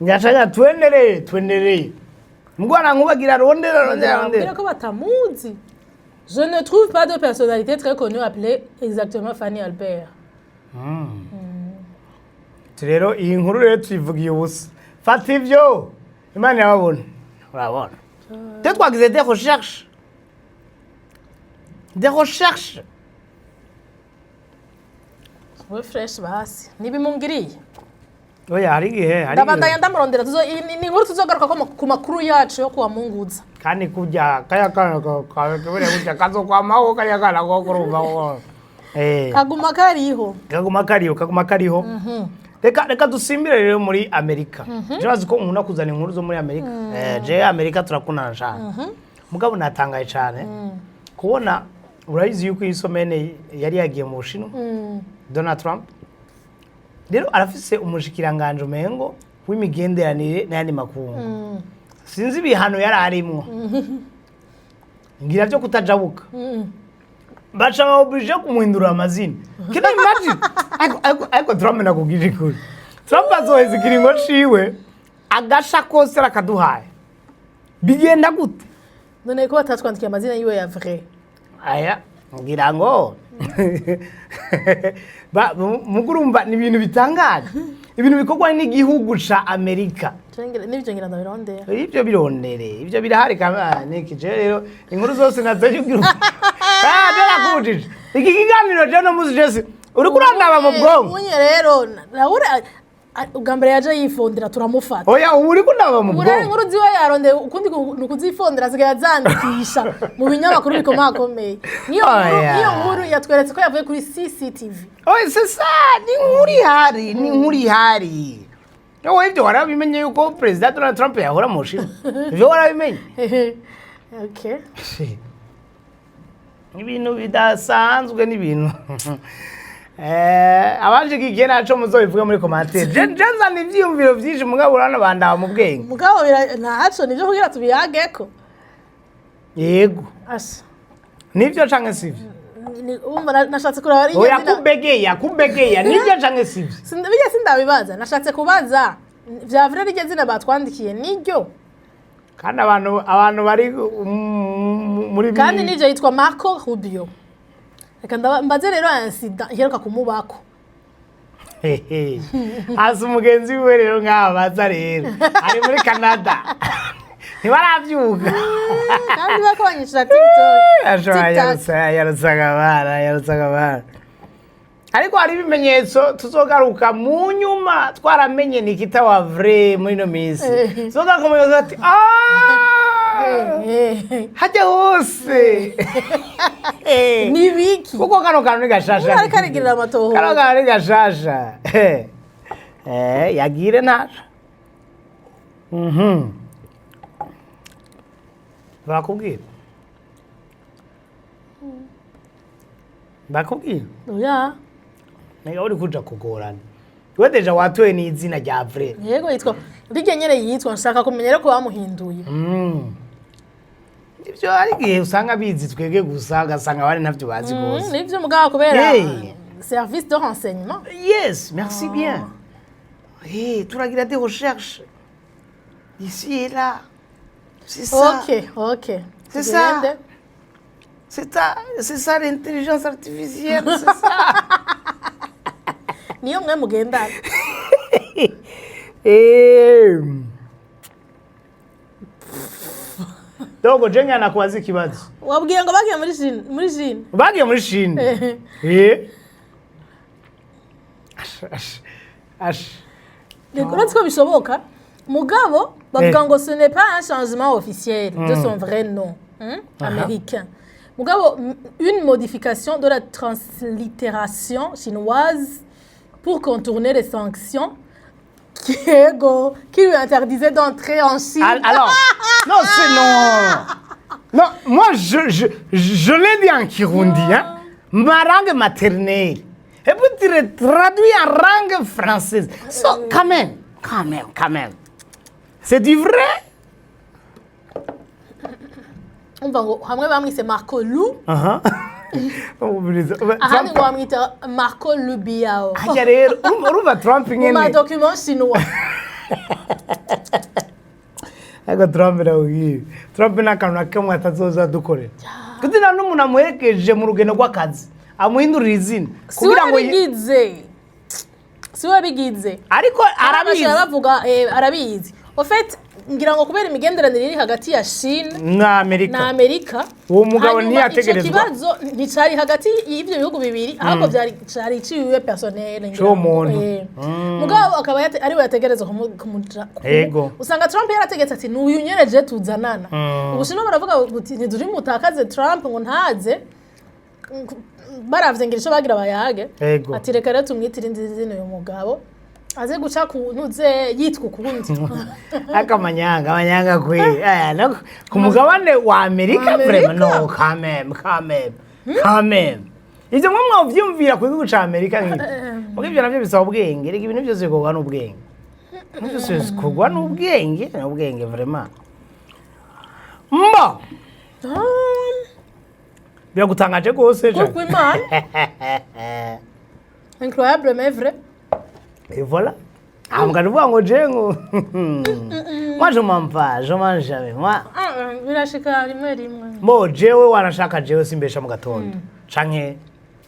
nyacanya twendereye twendereye, mugwana nkubagira rondera rondera Ndababwira rondera. ko batamuzi. Je ne trouve pas de personnalité très connue appelée exactement Fanny Albert. Rero iyi nkuru rero tuyivugiye ubusa. Fata ivyo, Imana irababona, urabona te twagize des recherches, des recherches. We fresh basi ntibimungiriye. Oya, hari igihe hari Ndabandanya igihe. ndamurondera. Tuzo iyi ni inkuru tuzogaruka ko ku makuru yacu yo kuwa Munguza. Kandi kurya kaya kana kawe kebere kurya kazokwamaho kariya kana ko kurumva ko Kaguma kariho. Kaguma kariho, kaguma kariho. Reka dusimbire rero muri Amerika. Je bazi ko nkunda kuzana inkuru zo muri Amerika. Je Amerika turakundana cyane. Mugabo natangaye cyane kubona, urabizi yuko iyi semaine yari yagiye mu Bushinwa. Donald Trump rero arafise umushikiranganje umengo w'imigenderanire n'ayandi makungu. Sinzi ibihano yari arimwo, ngira byo kutajabuka, baca baoblige kumuhindurira amazina. Can you imagine? Ariko Trump, nakubwije ukuri, Trump azoheza ikiringo ciwe agasha kose arakaduhaye. Bigenda gute? None ko batatwandikiye amazina yiwe ya vrai? Aya, ngira ngo mugurumva ni ibintu bitangaje, ibintu bikorwa n'igihugu ca Amerika. N'ibyo ngira ndabirondera. Ibyo birondere, ibyo birahari. Kama niki, je rero inkuru zose nazo ugira, ah, narakubujije iki kiganiro. Je no muzi jesi uriko urandaba mu bwonko. Unye rero Raoul, ubwa mbere yaje yifondera turamufata. Oya, ubu uriko undaba mu Ubu rero bwonko. Inkuru ziwe yarondeye ukundi ni ukuzifondera, asigaye azandikisha mu binyamakuru bikomakomeye. Niyo nkuru. Oya. Niyo nkuru yatweretse ko yavuye kuri CCTV. Oya, c'est ça, ni inkuru ihari, ni inkuru ihari. Wowe ibyo warabimenye yuko Perezida Donald Trump yahora mu Bushinwa? Ibyo warabimenye? Okay. Ibintu bidasanzwe n'ibintu abashigikiye naco muzobivuge muri commentaire. Je nzana ivyiyumviro vyinshi, mugabo urabona bandaba mu bwenge. Mugabo ntaco nivyo kugira tubiyageko. Yego. Asha. Nivyo canke sivyo? Umva, nashatse kuraba ari Oya, izina- kubegeya kubegeya, nivyo canke sivyo? Bijya sindabibaza, nashatse kubaza vya vrai rirya zina batwandikiye niryo. Kandi abantu bari muri Kandi nivyo, yitwa Marco Rubio. Reka mbaze rero incident iheruka kumubako. Hehe. Hasi umugenzi wiwe rero nk'aba baza rero ari muri Canada, ntibaravyuka. Kandi bako banyishura TikTok. Ashobora TikTok. Yarutse akabara, yarutse akabara. Ariko hari ibimenyetso tuzogaruka mu nyuma twaramenye Nikita wa vrai muri ino minsi. Tuzogaruka mu nyuma ati: "Ah, hajya hose." Ni biki? Kuko kano kantu ni gashasha. Ariko arigirira amatohoza. Kano kantu ni gashasha. Yagire ntaco. Bakubwira, bakubwira. Oya. Nega uri kuja kugorana, we déjà watoye n'izina rya vrai. Yego, yitwa rirya nyene yitwa, nshaka kumenya rero ko bamuhinduye. Ivyo hari igihe usanga bizi twebwe gusa, ugasanga abandi ntavyo bazi gose. Nivyo mugabo kubera Hey. service de renseignement. Yes, merci bien. Hey, turagira des recherches ici et là, c'est ça. Ok. C'est ça. Tugende. C'est ça, c'est ça l'intelligence artificielle, c'est ça. Niyo mwe mugendana. Dogo je ngana kubaza ikibazo. Wabwiye ngo bagiye muri Chine, muri Chine. Bagiye muri Chine. Ash, ash, ash. Reka, uretse ko bishoboka, mugabo bavuga Eh. ngo ce n'est pas un changement officiel de son vrai nom, hein, américain, mugabo une modification de la translittération chinoise pour contourner les sanctions qui, ego, qui lui interdisaient d'entrer en Chine. Alors, non, c'est non. Non, moi, je l'ai dit en Kirundi, hein. Ma langue maternelle. Et puis tu le traduis en langue française. So, quand même, quand même, quand même. C'est du vrai? Umva ngo hamwe bamwise Marco Lu, ahandi Trump- ngo bamwita Marco Lubiao. Hajya rero, urumva Trump mu nyene. madocument chinois. Ariko Trump nawe, Trump nta kantu na kamwe atazoza dukorera. Kuko nta n'umuntu amuherekeje mu rugendo rw'akazi amuhindurira izina Si we kugira ngo yabigize, si we yabigize. Ariko arabizi. Arabizi bavuga, arabizi. En fait, ngira ngo kubera imigenderanire iri hagati ya Chine na Amerika na Amerika. Uwo mugabo Hanyuma ntiyategerezwa. ico kibazo nticari hagati y'ivyo bihugu bibiri, ahubwo vyari cari ciwiwe personnel, ngira C'uwo ngo. muntu. Mugabo akaba ariwe yategerezwa Yego. Usanga Trump yarategetse ati: "N'uyu nyene je tuzanana." Ubushinwa baravuga buti: "Ntituri mutakaze Trump ngo ntaze." Baravye ngira ico bagira bayage. Yego. Ati: "Reka rero tumwitire indi zina uyu mugabo." Aze guca ku ntuze yitwa ukundi. Akamanyanga, amanyanga kweli. Eh, no, ku mugabane wa Amerika. Amerika? Vraiment, no, quand même, quand même, quand même. Ivyo mwe mwavyumvira ku gihugu ca Amerika nk'ivyo, muga ivyo navyo bisaba ubwenge. Reka, ibintu byose bikorwa n'ubwenge, ibintu byose bikorwa n'ubwenge, n'ubwenge vraiment. Mbo biragutangaje rwose. Kuko Imana, incroyable mais vrai. Et voilà. Ah, mugani uvuga ngo je ngo moi je mens pas, je mens jamais moi. Ah, ah, birashika rimwe rimwe. Mo jewe wanashaka, jewe simbesha mu gatondo canke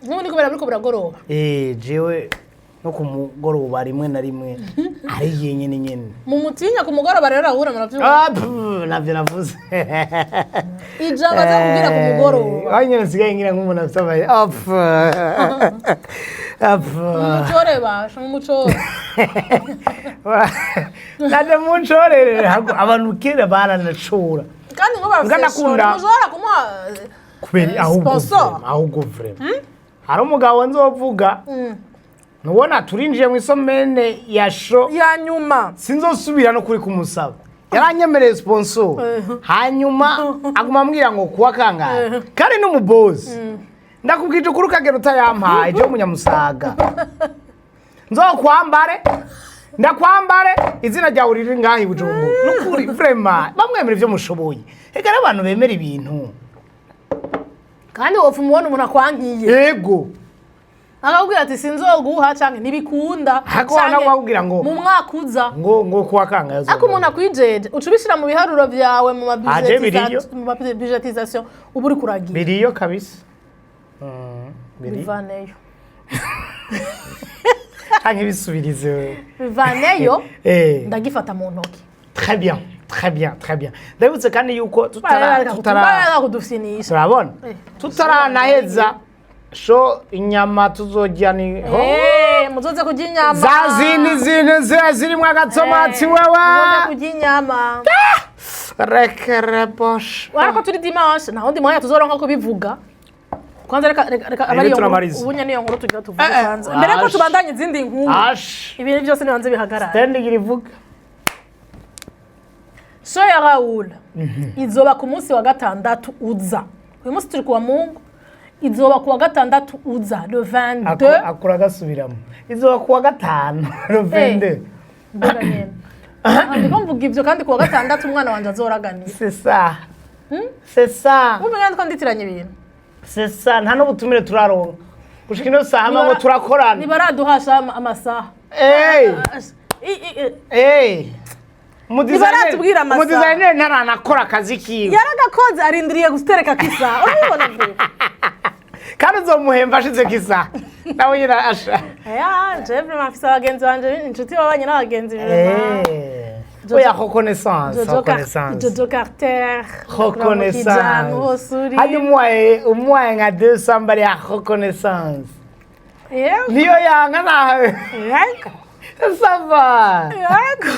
Nk'ubu niko biriko biragoroba. Eh, jewe no ku mugoroba rimwe na rimwe ari igihe nyene nyene. Mu mutinya ku mugoroba rero ahura muravyumva. Ah, pff, navyo navuze. Ijambo aza kubwira ku mugoroba. Aho nyene nsigaye ngira nk'umuntu afite amaye. Ah, pff. Ah, pff. Mumucore basha, mumucore. Naje muncorere. Abantu kera baranacora. Kandi ngo barafise Nganakunda. shora mushobora kumuha. Kubera ahubwo Sponsor. vraiment, ahubwo vraiment hari umugabo nzovuga. Ntubona turinjiye mu isomene ya show Ya nyuma. Sinzosubira no kuri kumusaba. Yaranyemereye sponsor, hanyuma aguma ambwira ngo kuwa kangahe, kandi n'umubosi. Ndakubwije ukuri, ukagera utayampaye, jewe umunyamusaga nzokwambare, ndakwambare izina ryawe riri ngaha i Bujumbura. Nukuri vraiment bamwemera ivyo mushoboye. Ega n'abantu bemera ibintu. Kandi wofa umubona umuntu akwankiye, akakubwira ati sinzoguha canke ntibikunda, Hako canke wanakubwira ngo mu mwaka uza. Ngo kuwa kangahe. Ariko umuntu akwijeje, uca ubishira mu biharuro vyawe, mu Aje biriyo. ma budgétisation uba uri kuragira. Biriyo kabisa. Biriyo. Bivaneyo. Canke bisubirize wewe. Bivaneyo. Eh. Ndagifata mu ntoki. Très bien, très bien, très bien. Ndabutse kandi yuko tutara tutara barareka kudufinisha. Turabona Eh. tutaranaheza show, inyama tuzorya ni ho. Eh, muzoze kurya inyama. Za zindi zindi ziba zirimwo agatomati wewe. Muzoze kurya inyama. Reka rebosh. Ariko turi dimanche, nta wundi mwanya tuzoronka kubivuga. Kwanza reka aba ariyo nkuru. Turamariza. Ubunya niyo nkuru tugira tuvuge. Eh, eh. Kwanza mbere yuko Ash. tubandanya izindi nkuru, Ash. ibintu byose nibanze bihagarare. Standing irivuga. Show ya Raoul izoba ku munsi wa gatandatu uza. Uyu munsi turi kuwa Mungu, izoba ku wa gatandatu uza, le 22. Akura agasubiramo, izoba kuwa gatanu, le 22. Mbega nyene. Ah, ndiko mvuga ivyo kandi ku wa gatandatu umwana wanje azoraganira. C'est ça, c'est ça. Umenya ndiko nditiranya ibintu. C'est ça. Nta n'ubutumire turaronka gushika ino saha ngo turakorana. Ntibaraduhasha amasaha. Hey. Hey. Ntibaratubwira amasaha. Umudizayineri ntaranakora akazi kiwe. Yaragakoze, arindiriye gutereka k'isaha, urabibona vuba. Kandi uzomuhemba ashizeko isaha nawe nyine asha. Ya, je vraiment mfise abagenzi banje, inshuti babanye n'abagenzi vraiment. Oya, reconnaissance. Jojo Reconnaissance. Jojo Carter. Reconnaissance. Hose uri. Hajya umuhaye, umuhaye nka 200 mbari ya reconnaissance. Yego. Niyo yanga nawe. Yego. Ça va. Yego.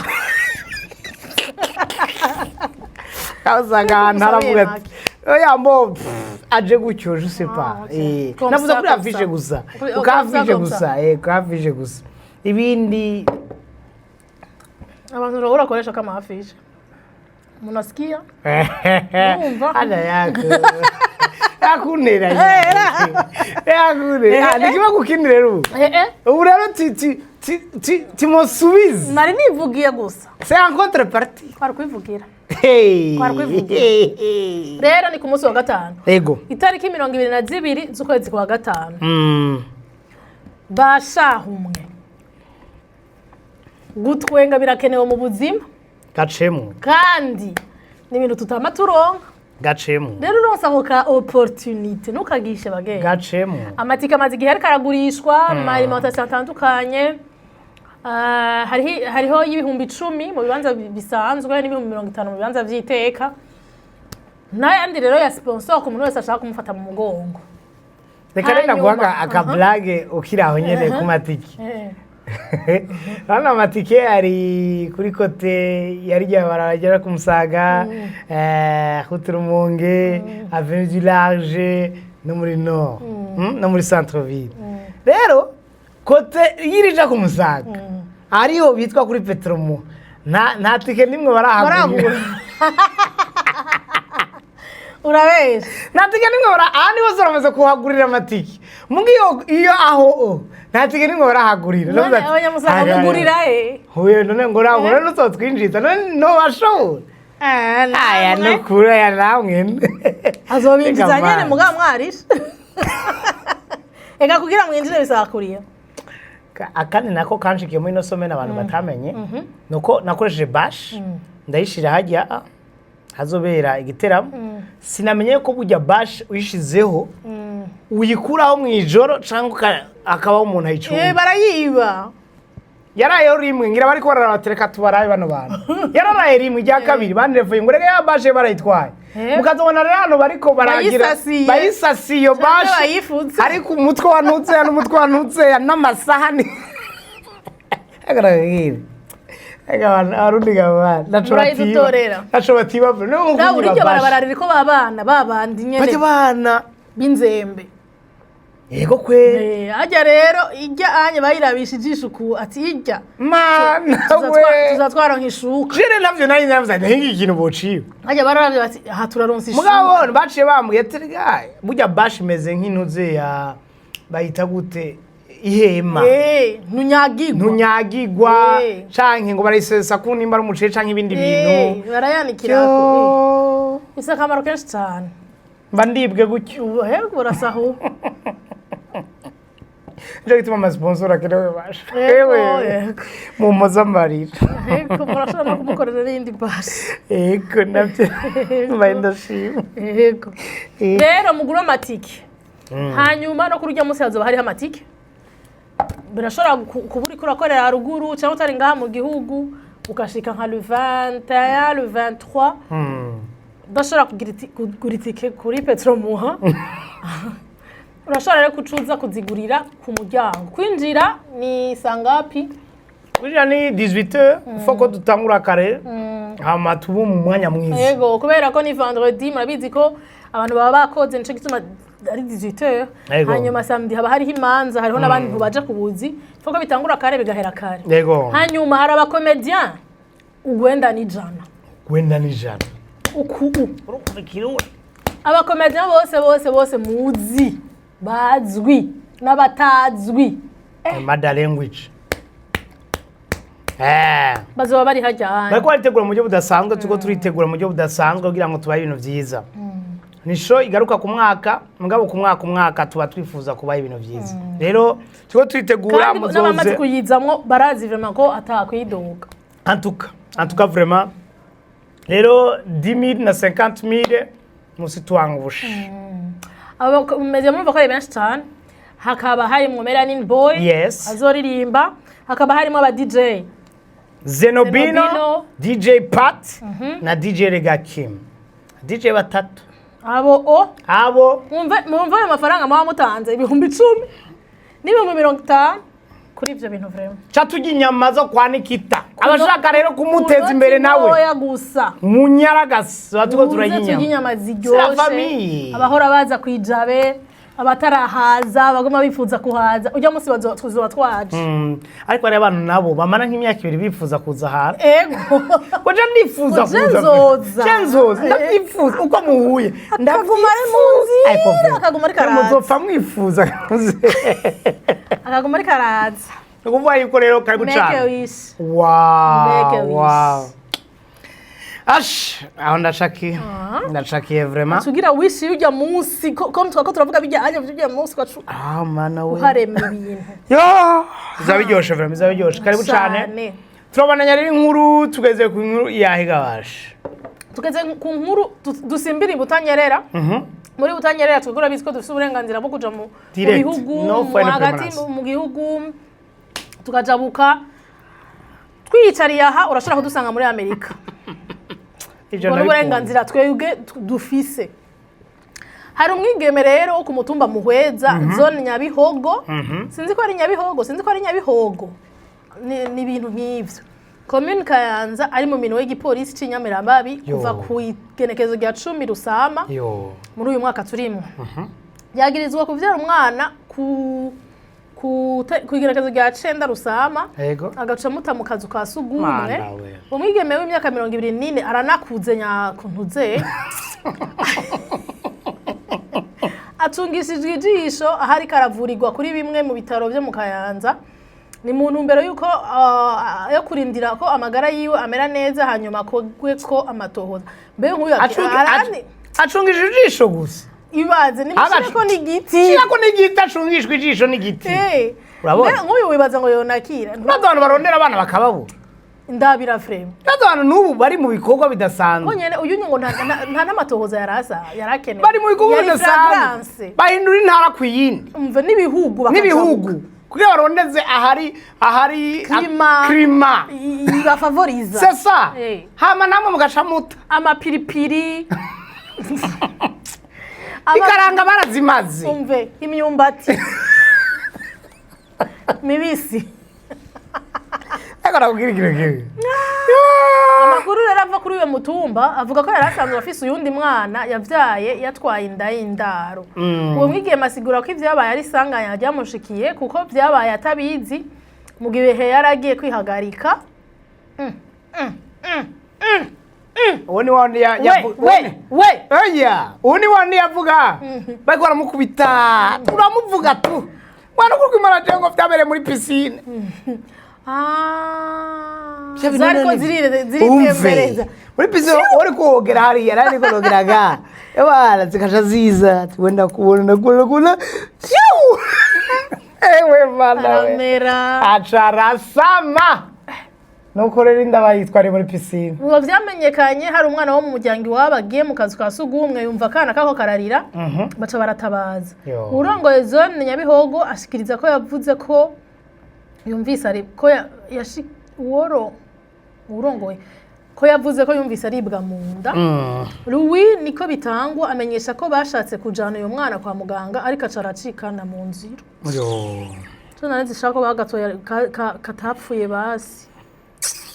Usanga ahantu haravuga ati oya mbo pff, aje gutyo, je sais pas. Ah, ok. Eh, Comme navuze ça, kuri comme affiche ça. gusa. Comme Uka ça, affiche comme gusa, ça. eh, ku affiche gusa, ibindi. Abantu urabura akoresha kama affiche, munasikia? Urumva? Hana yako yakunera, yakunera nikiba kukindi rero ubu. Eh eh. Ubu rero ti ti ti ti timusubize. Nari nivugiye gusa. C'est en contrepartie. Twari kwivugira. Hey. Twari kwivugira. Rero ni ku munsi wa gatanu, Ego. itariki 22 z'ukwezi kwa gatanu. Bashahumwe, gutwenga birakenewe mu buzima. Gacemo. Kandi ni ibintu tutama turonka. Gacemo. Rero uronse ako ka opportunité, ntukagishe bagenda. Gacemo. Amatike amaze igihe ariko aragurishwa mu ma alimentation atandukanye. Ah, hariho y'10,000 mu bibanza bisanzwe n'50,000 mu bibanza vy'iteka, n'ayandi rero ya sponsor ku muntu wese ashaka kumufata mu mugongo. Reka rero Hanyuma, ndaguha akablage ukiri aho nyene ku matike. Hano amatike ari kuri côté ya rya barabara rigera ku Musaga, route Rumonge, avenue du Large, no muri nord, no muri centre ville. Rero côté y'irija ku Musaga. Ariho bitwa kuri Petromo, nta tike nimwe barahagurira. Baragura. Urabesha. Nta tike nimwe bara, ahandi hose baramaze kuhagurira amatike, muga iyo aho o nta tike nimwe barahagurira. None Ndavuga ati, abanyamusaga "Aya, aya." mugurira he? Huye none ngo uragura nuzotwinjiza none ntobashobora. Aya nukuri, aya namwe. Azobinjiza Reka nyene. mana. Mugabo mwarishe ega kugira mwinjire bisaba kuriya. Akandi nako kanshikiye muri ino semaine abantu batamenye nuko nakoresheje bâche, ndayishira hajya hazobera igiteramo. Sinamenye ko burya bâche uyishizeho uyikuraho mu ijoro cyangwa akabaho umuntu ayicunga. Barayiba. Yarayeho rimwe, ngira bariko bararabatereka tubarabe bano bantu. Yararaye rimwe, irya kabiri bandevuye ngo rega ya bâche barayitwaye. Mukazobona rero hano bariko baragira Bayisasiye. bayisasiye iyo Canke bâche. Bayifutse. Ariko umutwe wanutse n'umutwe wanutse n'amasahani. Abarundi gabana Murayidutorera. naco batiba no. Nawe uri iryo barabara ririko babana babandi nyene bajya bana b'inzembe. Yego kwe. Harya rero ijya anye bayirabisha ijisho uku ati ijya Mana we. Tuzatwara nk'ishuka. Jere navyo nari navuze nti hingi ikintu bociwe. Harya bararavye bati aha turaronsa ishuka. Mugabo baciye bambwiye ati "Rega, burya bâche imeze nk'intuze ya bayita gute, ihema." Ntunyagirwa. Ntunyagirwa. Canke ngo barayisesa ku nimba ari umuceri canke ibindi bintu. Barayanikira. Yo. Bifise akamaro kenshi cyane. Mba ndibwe gutyo. Ubu he urasahu. Nico gituma amasponsor akenewe basha. Yego, Ewe. yego. Mumpoze amarira. Yego, murashobora no kumukorera n'iyindi bâche. Yego, navyo mbaye ndashima. Yego. Rero mugure amatike, hanyuma no kuri urya munsi hazoba hariho amatike. Birashobora kuba uriko urakorera haruguru cyangwa utari ngaha mu gihugu, ugashika nka le 21, le 23, udashobora kugura itike kuri Petromuha, urashobora rero kucuza kuzigurira ku muryango. Kwinjira ni sangapi? Burya ni 18h, faut ko dutangura kare hama tubu mu mwanya mwiza. Yego, kubera ko ni vendredi, murabizi ko abantu baba bakoze, nico gituma ari 18h. Yego. Hanyuma samedi haba hariho imanza, hariho n'abandi baje kubuzi, faut ko bitangura kare bigahera kare. Hanyuma hari abacomédiens 91. 91. Uku abacomédiens bose bose bose muzi, bazwi n'abatazwi. Mother language. Bazoba bari hajya. Bariko baritegura mu buryo budasanzwe, turiko turitegura mu buryo budasanzwe kugira ngo tubahe ibintu vyiza. Ni show igaruka ku mwaka, mugabo ku mwaka umwaka tuba twifuza kubaha ibintu vyiza. Rero turiko turitegura. Kandi n'abamaze muzoze. kuyizamwo barazi vraiment ko atakwidoga. En tout cas vraiment rero 10 000 na 50 000 musitwangushe. Abakomeze murumva ko ari benshi cyane. Hakaba harimwo Melanin Boy azoririmba, hakaba harimo aba DJ Zenobino, Zenobino. DJ Pat na DJ Rega Kim, DJ batatu. Abo o Abo. Mwumve mwumve ayo mafaranga muba mutanze, 10,000 n'ibihumbi 50 kuri ibyo bintu vraiment. Ca turya inyama zo kwa Nikita. Abashaka rero kumuteza imbere nawe Ntoya gusa. Munyaragasi turiko Muze turarya turya inyama. inyama C'est la ziryoshe. famille. Abahora baza kwijabe, abatarahaza baguma bifuza kuhaza, ujya munsi tuzoba twaje. Ariko hari abantu nabo bamara nk'imyaka 2 bifuza kuza ahantu. Ego. Ngo je ndifuza Ngo je kuza. nzoza. Je nzoza, ndavyifuza uko muhuye. Akaguma ari mu nzira, Ariko vuba. akaguma ariko araza. Muzopfa mwifuza. Akaguma ariko araza. Ni ukuvuga yuko rero karibu Make a cane. wish. Wow, Make a wish. wow. Ash, aho ndashakiye. Ndashakiye vraiment. Tugira wish y'ujya munsi ko twako turavuga bijyanye by'ujya munsi kwacu. Ah, mana we. Uharema ibintu. Yo, bizaba biryoshe vraiment, bizaba biryoshe. Karibu cane. Turabandanya rero inkuru, tugeze ku nkuru yahiga bashe. Tugeze ku nkuru dusimbira i Butanyerera. Muri Butanyerera twebwe urabizi ko dufite uburenganzira bwo kuja mu Direct. bihugu No final hagati permanence. mu gihugu tukajabuka twiyicariye aha, urashobora kudusanga muri Amerika. Ivyo Ubwo ndabikunda. n'uburenganzira twebwe dufise. Hari umwigeme rero wo ku mutumba Muhweza, zone Nyabihogo, sinzi ko ari Nyabihogo, sinzi ko ari Nyabihogo, ni ibintu nk'ivyo, commune Kayanza, ari mu minwe y'igipolisi c'Inyamiramabi Yo. kuva ku igenekerezo rya 10 Rusama Yo. muri uyu mwaka turimo. Yagirizwa kuvyara umwana ku Ku igerekezo rya 9 Rusama, agaca muta mu kazu ka sugumwe. Mana we. Umwigeme w'imyaka 24, aranakuze nyakuntuze, atungishijwe ijisho ahari karavurirwa kuri bimwe mu bitaro byo mu Kayanza. Ni mu ntumbero y'uko yo kurindira ko amagara yiwe amera neza, hanyuma akogwe ko amatohoza. Mbe nk'uyu Acungishije ijisho gusa. Ibaze nimushireko n'igiti. Shirako n'igiti, acungishwa ijisho n'igiti. Urabona? Mbe nk'uyu wibaza ngo yonakira? Urazi abantu barondera abana bakababura. Ndabira frame. Urazi abantu n'ubu bari mu bikorwa bidasanzwe. Konyene uyu ngo nta n'amatohoza yarasa yarakenewe. Bari mu bikorwa Yari bidasanzwe. flagrance. Bahindura intara ku yindi. Umva, n'ibihugu bakajabuka. N'ibihugu kugira barondeze ahari Climat. Climat ibafavoriza. C'est ça. Hama namwe mugaca muta Amapiripiri. Ikaranga barazimaze. Umve, imyumbati mibisi. Ariko nakubwira ikintu kimwe. Amakuru rero ava kuri uyo mutumba avuga ko yari asanzwe afise uyundi mwana yavyaye yatwaye inda y'indaro. Uwo mwigeme asigura ko ivyabaye ari isanganya ryamushikiye, kuko vyabaye atabizi mu gihe yari agiye kwihagarika. Uwo ni wandi We we we. Oya, uwo ni wandi yavuga bariko baramukubita, turamuvuga tu mwana kuri kwimana jewe ngo vyabereye muri piscine. Ah, Vya bintu zariko none- ziritembereza. Umve, muri piscine uri kogera hariya nari niko nogeraga ebana, zikaca ziza wenda kubona ndakubona ndakubona Pyu! Ewe mana we. Aramera. Aca arasama, nuko rero inda bayitware muri piscine. Ngo vyamenyekanye hari umwana wo mu muryango iwabo agiye mu kazu ka sugumwe, yumva akana kako kararira, baca baratabaza. Yo. Urongoye zone Nyabihogo ashikiriza ko yavuze ko yumvise ari ko uworo urongoye ko yavuze ko yumvise aribwa mu nda. Louis niko bitangwa amenyesha ko bashatse kujana uyo mwana kwa muganga, ariko aca aracikana mu nzira. Yo. Co nari zishaka ko bagatoya katapfuye basi.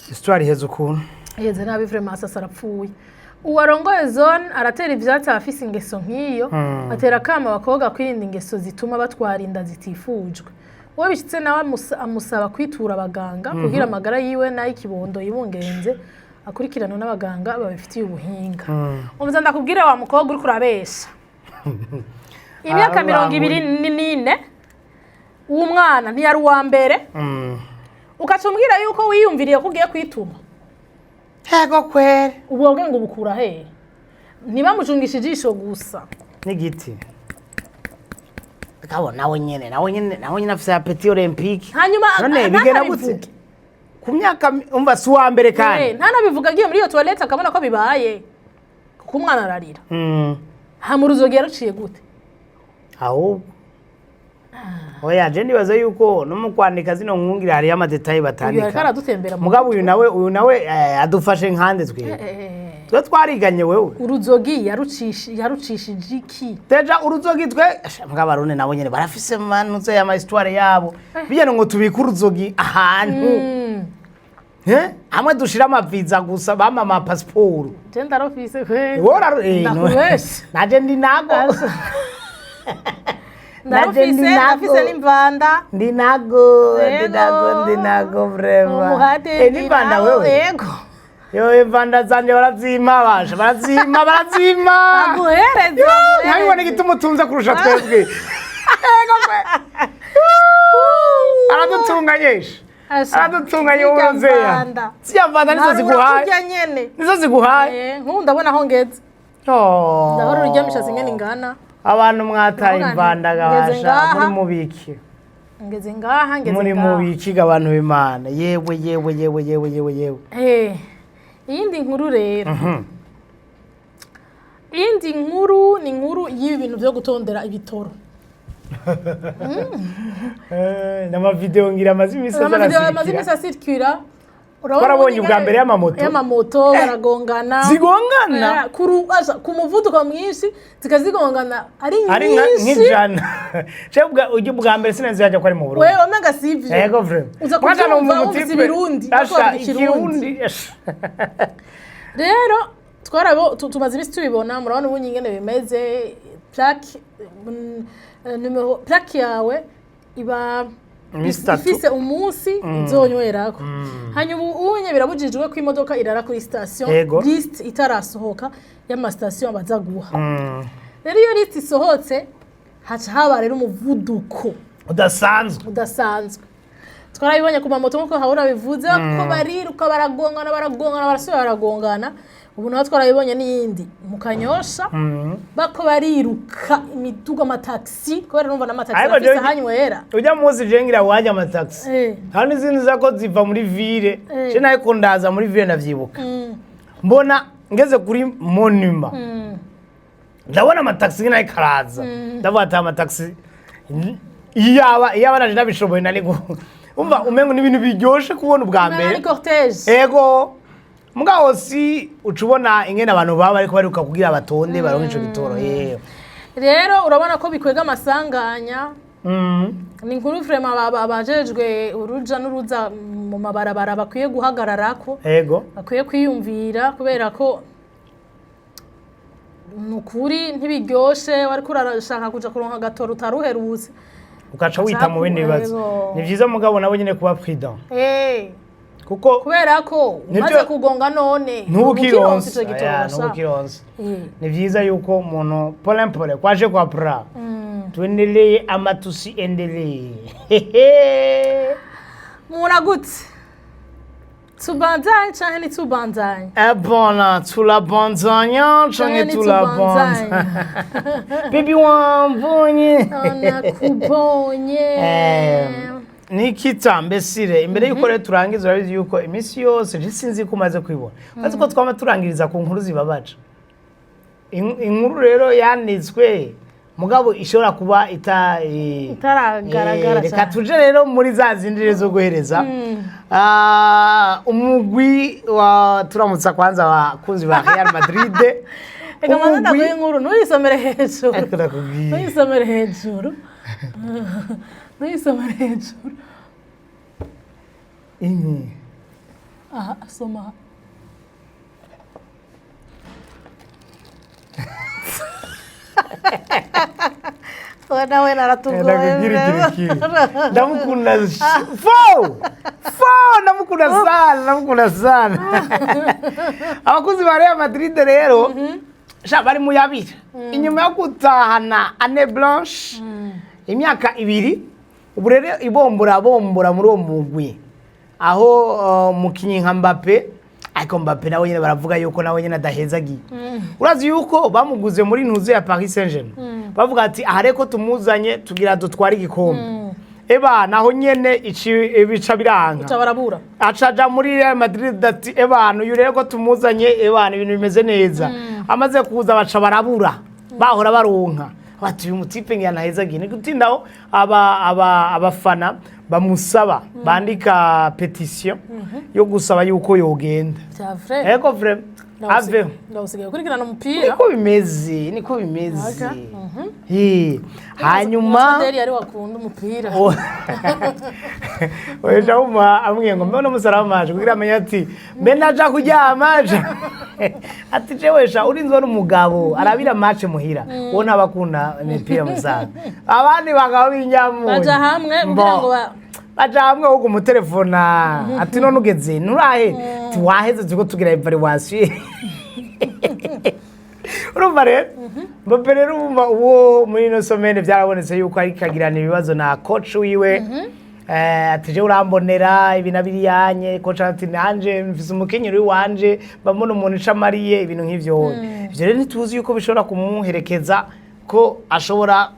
Histoire iheze ukuntu. Yeze nabi vraiment, sasa arapfuye. Uwarongoye zone aratera ivyatsi abafise ingeso nk'iyo, atera akama abakobwa kwirinda ingeso zituma batwara inda zitifujwe. Uwo bishitse nawe amusaba kwitura abaganga kugira amagara yiwe n'ay'ikibondo yibungenze akurikiranwe n'abaganga babifitiye ubuhinga. Umva, ndakubwira, wa mukobwa uriko urabesha, imyaka 24, uwo mwana ntiyari uwa mbere, ukaca umbwira yuko wiyumviriye ko ugiye kwituma. Ego kweri. Ubwo bwenge ubukura hehe? Ntibamucungishe ijisho gusa. N'igiti kabo, nawe nyene afise appétit olympique. Hanyuma none bigenda ntanabivuge. gute ku myaka umva si uwa mbere kandi. Ntanabivuga, agiye muri iyo toilette akabona ko bibaye, kuko umwana ararira. Hama uruzogi yaruciye gute? Ahubwo oya, je ndibaza yuko no mu kwandika zino nkungira hariyo ama détails Uyu ariko batandika. aradutembera mu Mugabo uyu nawe adufashe nkande twe twe twariganye wewe. Uruzogi yarucishije iki? Déjà uruzogi twe mbwa Abarundi nabo nyene barafise manuze y'ama histoire yabo bijyana ngo tubike uruzogi ahantu. Hamwe dushira amaviza gusa, bama ama passport. Je ndarofise kwe. Wora Ndakubesha. naje ndi nago. Ndarofise. Naje ndi nago. Ndafise n'imvanda. Ndi nago, ndi Yego. nago, ndi nago vraiment. Umuhate. Ni imvanda wewe? Yego. Yo, imvanda zanje barazima basha, barazima, barazima. Aguhereze. Nkabibona igituma utunze kurusha twebwe. Yego kwe. Aradutunga nyesha. Aradutunga uruzeya. Ziriya mvanda nizo ziguhaye. Kurya nyene. Nizo ziguhaye. Nk'ubu ndabona aho ngeze. Oh. Ndabona urya mishatsi ingene ingana. Abantu mwataye Ndavuga nti, imvanda ngeze gabasha ngaha. muri mubiki. Ngeze ngaha, ngeze Muri ngaha. mubiki ga abantu b'Imana. Yewe, yewe, yewe, yewe, yewe, yewe. Iyindi nkuru rero, iyindi nkuru ni inkuru y'ibi bintu byo gutondera ibitoro. N'amavideo ngira amaze iminsi Amavideo amaze azarasirikira. iminsi asirikira. Urabona Twarabonye ubundi ubwa mbere y'amamoto. Y'amamoto baragongana. Zigongana? Ku muvuduko mwinshi zikazigongana ari Ari nyinshi. nk'ijana. Je ubwa ujya ubwa mbere sinzi yajya ko ari mu Burundi. Wewe umenga sivyo. Yego vraiment. Uza Mwaca kubyumva numva wumvise umutipe. Ibirundi, Asha, ariko bavuga Ikirundi. Ikirundi. Asha. Rero twarabo tumaze iminsi tubibona, murabona ubu nyingene bimeze, plaque, numero plaque yawe. iba Iminsi itatu. ifise umunsi izonywerako. Hanyuma unye birabujijwe ko imodoka irara kuri station liste itarasohoka y'amastation baza guha. Rero iyo liste isohotse, haca haba rero umuvuduko udasanzwe. Udasanzwe. Twarabibonye ku mamoto, nk'uko habura bivuze ko bariruka, baragongana, baragongana, barasubira baragongana. Ubu naho twarabibonye n'iyindi mu Kanyosha, bako bariruka imiduga, amataxi, kubera numva n'amataxi Ariko afise ahanywera. Ujya munsi je ngira waje amataxi, hari n'izindi zako ziva muri ville. Je nawe ndaza muri ville, ndavyibuka, mbona ngeze kuri monument, ndabona amataxi nayo karaza, ndavuga ati amataxi iyaba naje nabishoboye nari umva umengo ni ibintu biryoshe kubona ubwa mbere. Ni cortège. Ego, mugabo si uca ubona ingene abantu baba bariko bariruka kugira batonde baronke ico gitoro. Rero urabona ko bikwega amasanganya. Ni inkuru vraiment abajejwe uruja n'uruza mu mabarabara bakwiye guhagararako, bakwiye kwiyumvira, kubera ko ni ukuri ntibiryoshe, wariko urashaka kuja kuronka agatoro utaruherutse. Ugaca wita mu bindi bibazo. Ni vyiza mugabo nabo nyene kuba prudent, kuko Kubera ko umaze kugonga none ntubu ukironse kironse ico gitoro. Aya, Basha. ntubu kironse. Ni vyiza yuko umuntu pole pole kwaje kwa pra tuendelee ama tusiendelee? Muragutse, tubandanye canke ntitubandanye? Ebona, tulabandanya canke tulabandanya, bibi wambonye? Nakubonye. Nikita, mbesire imbere yuko rero turangiza, urabizi yuko iminsi yose je sinzi ko umaze kwibona, urazi ko twama turangiriza ku nkuru zibabaje. Inkuru rero yanditswe mugabo ishobora kuba ita Itaragaragara reka cyane. tuje rero muri za zindi rero zo guhereza. Umugwi wa turamutsa kwanza abakunzi ba Real Madrid. Reka manze ndaguhe inkuru, ntuyisomere hejuru. Ariko ndakubwiye. Ntuyisomere hejuru, ntuyisomere hejuru. Inyi. Aha, soma. We nawe naratugoye. Ndakubwira ikintu kimwe, ndamukunda fo fo, ndamukunda sana, ndamukunda sana. Abakunzi ba Real Madrid rero sha bari mu yabira inyuma yo gutahana année blanche, imyaka 2 ubu rero ibombora bombora muri uwo mugwi, aho umukinyi nka Mbappe. Ariko Mbappe nawe nyene baravuga yuko nawe nyene adahezagiye. Urazi yuko bamuguze muri ntuze ya Paris Saint-Germain, bavuga ati aha reko tumuzanye tugira dutware igikombe. Eba naho nyene ici bica biranga. Uca barabura. Acaja muri Real Madrid ati ebana uyu rero ko tumuzanye, ebana ibintu bimeze neza. Amaze kuza baca barabura, bahora baronka, bati uyu mutipe ngira ntahezagiye. Ni gutindaho aba aba abafana bamusaba, bandika pétition yo gusaba yuko yogenda. Vya vrai? Ego, vrai, aveho. Ndawusigaye ukurikirana umupira. Niko bimeze, niko bimeze. Hanyuma Ambasaderi yari wakunda umupira. Oya, wumva ambwiye ngo mbe n'umusaraba kugira amenye ati mbe naja kuryama ati jewe sha urinzwe n'umugabo arabira match muhira, uwo ntabakunda imipira musaza, abandi bagabo b'inyamunyu. Baja hamwe kugira ngo Baja hamwe ahubwo umutelefona ati none ugeze nturahe, tiwaheze, turiko tugira évaluation. Urumva rero Mbappe rero, urumva uwo muri ino semaine byarabonetse yuko ariko agirana ibibazo na coach wiwe. Ati je urambonera ibi na biriyanye. Coach ati nanje mfise umukenyero wanje, mbona umuntu ica amariye ibintu nk'ivyo. Ivyo rero ntituzi yuko bishobora kumuherekeza, ko ashobora